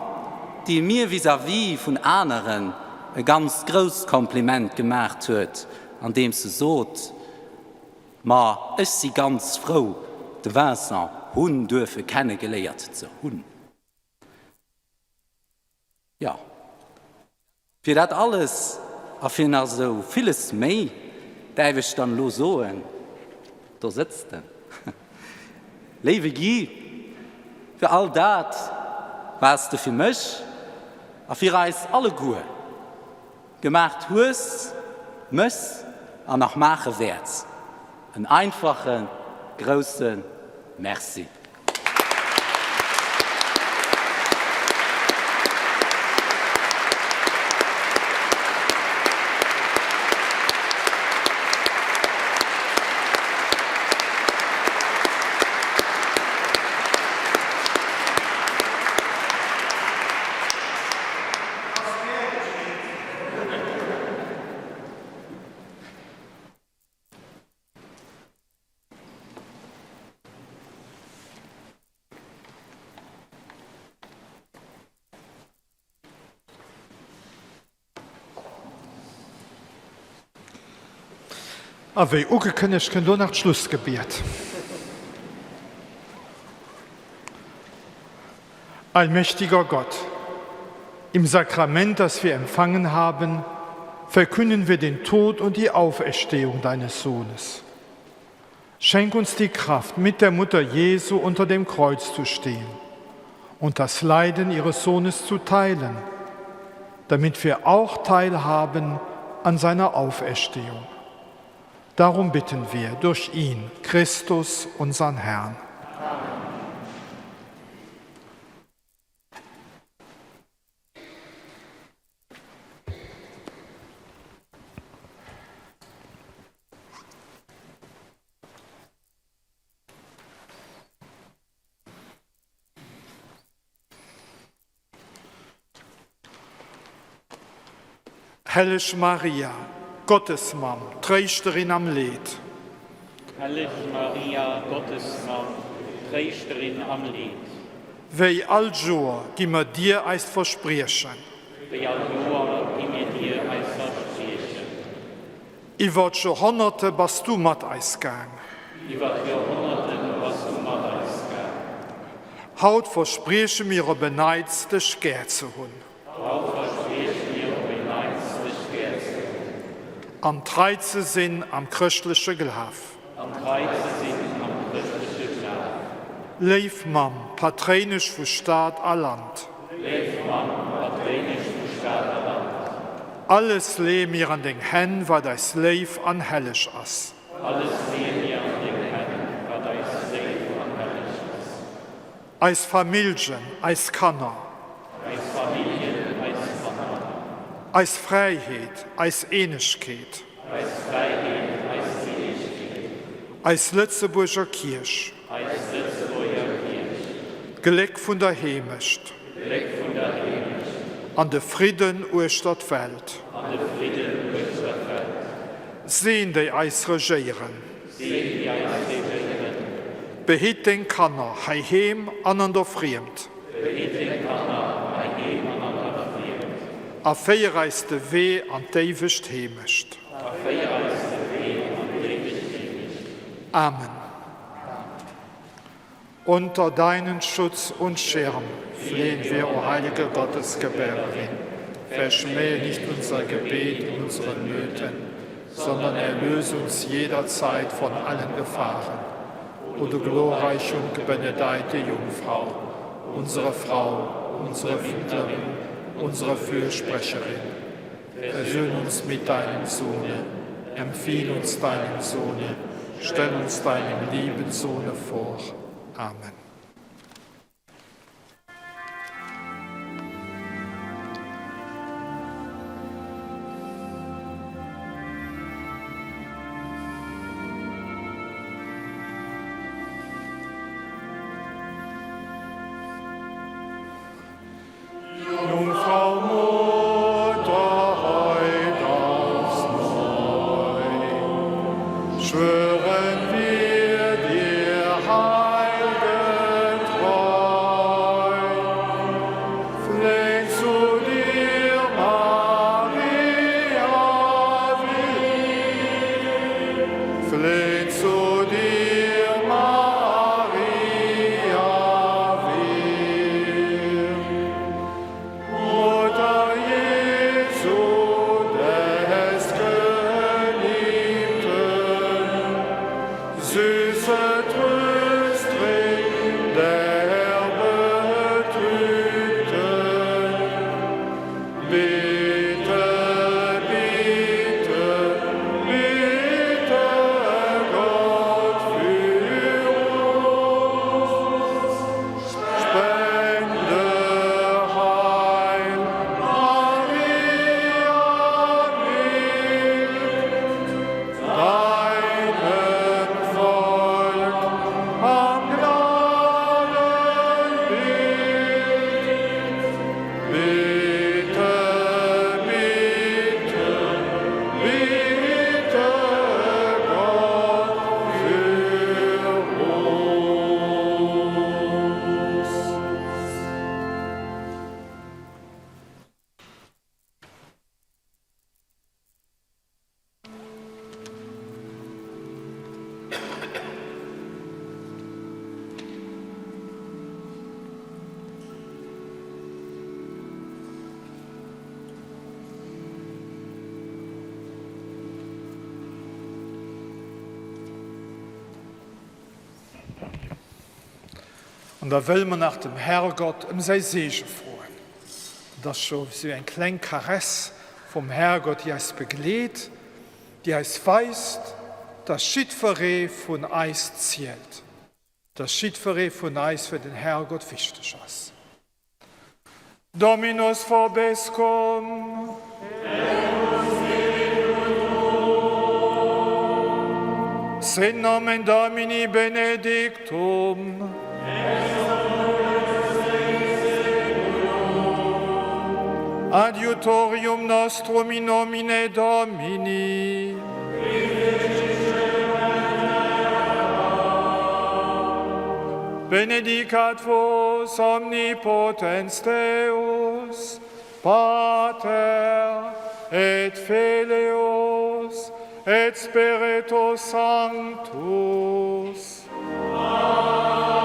dee mir vis-à-vis vun aneren e ganz grousst Kompliment gemaacht huet, andeems e sot, Ma ech si ganz frou, de Vincent hunn duerfe kennegeléiert ze hunn. Jo, fir dat alles a fir nach esou villes méi däerf ech dann elo soen, do sëtzt en, léiwe Guy, fir all dat, wat s de fir mech a fir eis alleguer gemaacht hues, mëss an nach maache wäerts, en einfache grousse Merci. A wéi ugekënnegt kënnt elo nach d'Schlussgebiet. Allmächtiger Gott, im Sakrament, das wir empfangen haben, verkünden wir den Tod und die Auferstehung deines Sohnes. Schenk uns die Kraft, mit der Mutter Jesu unter dem Kreuz zu stehen und das Leiden ihres Sohnes zu teilen, damit wir auch teilhaben. an seiner Auferstehung. Darum bitten wir durch ihn, Christus, unseren Herrn. Amen. Helleg Maria, Gottesmamm, Tréischterin am Leed. Helleg Maria, Gottesmamm, Tréischterin am Leed. Wéi all Joer gi mer dir eist Verspriechen. Wéi all Joer gi mir dir eist Verspriechen. Iwwer d'Joerhonnerte bass du mat eis gaang. Iwwer d'Joerhonnerte bass du mat eis gaang. Haut versprieche mir op en Neits dech gär ze hunn. Haut versprieche mir op en Neits dech gär ze hunn. An trei ze sinn am chrëschtleche Glaf. An trei ze sinn am chrëschtleche Glaf. Léif Mamm, Patréinesch vu Stad a Land. Léif Mamm, Patréinesch vu Stad a Land. Alles leeë mir an deng Hänn, wat eis léif an helleg ass. Alles leeë mir an deng Hänn, wat eis léif an helleg ass. Eis Familljen, eis Kanner. Eis Familljen, eis Kanner. Eis Fräiheet, eis Eenegkeet. Eis Fräiheet, eis Eenegkeet. Eis Lëtzebuerger Kierch. Eis Lëtzebuerger Kierch. D'Gléck vun der Heemecht. D'Gléck vun der Heemecht. An de Fridden uechter d'Welt. An de Fridden uechter d'Welt. Seen déi eis regéieren. Seen déi eis regéieren. Behitt deng Kanner heiheem an an der Friemd. Behitt deng Kanner heiheem an an der Friemd. A féier eis de Wee an d'éiwegt Heemecht. A féier eis de Wee an d'éiwegt Heemecht. Amen. Unter deinen Schutz und Schirm flehen wir, o heilige Gottesgebärerin, verschmähe nicht unser Gebet in unseren Nöten, sondern erlöse uns jederzeit von allen Gefahren. O du glorreiche und gebenedeite Jungfrau, unsere Frau, unsere Vermittlerin, unsere Fürsprecherin, versöhn uns mit deinem Sohne, empfiehl uns deinem Sohne, stell uns deinem lieben Sohne vor. Amen. Jungfrau Mutter, heut aufs Neu schwören wir dir heilge Treu. Flehn zu dir, Maria, wir. Flehn zu dir, Maria, wir. Mutter Jesu des Geliebten, süße Tröstrin der Betrübten, bitte, bitte, bitte Gott für uns. Spende Heil, Maria mild, deinem Volk am Gnadenbild. Bitte, bitte, bitte Gott für uns. An da wëlle mer nach dem Herrgott ëm säi Seege froen. Dat ass scho sou eng kleng Caresse. vum Härgott, déi eis begleet, déi eis weist, dass jiddweree vun eis zielt, dass jiddweree vun eis fir den Härgott wichteg ass. Dominus vobiscum. Sit nomen Domini benedictum. Adiutorium nostrum in nomine Domini. Benedicat vos omnipotens Deus, Pater et Filius et Spiritus Sanctus. Amen.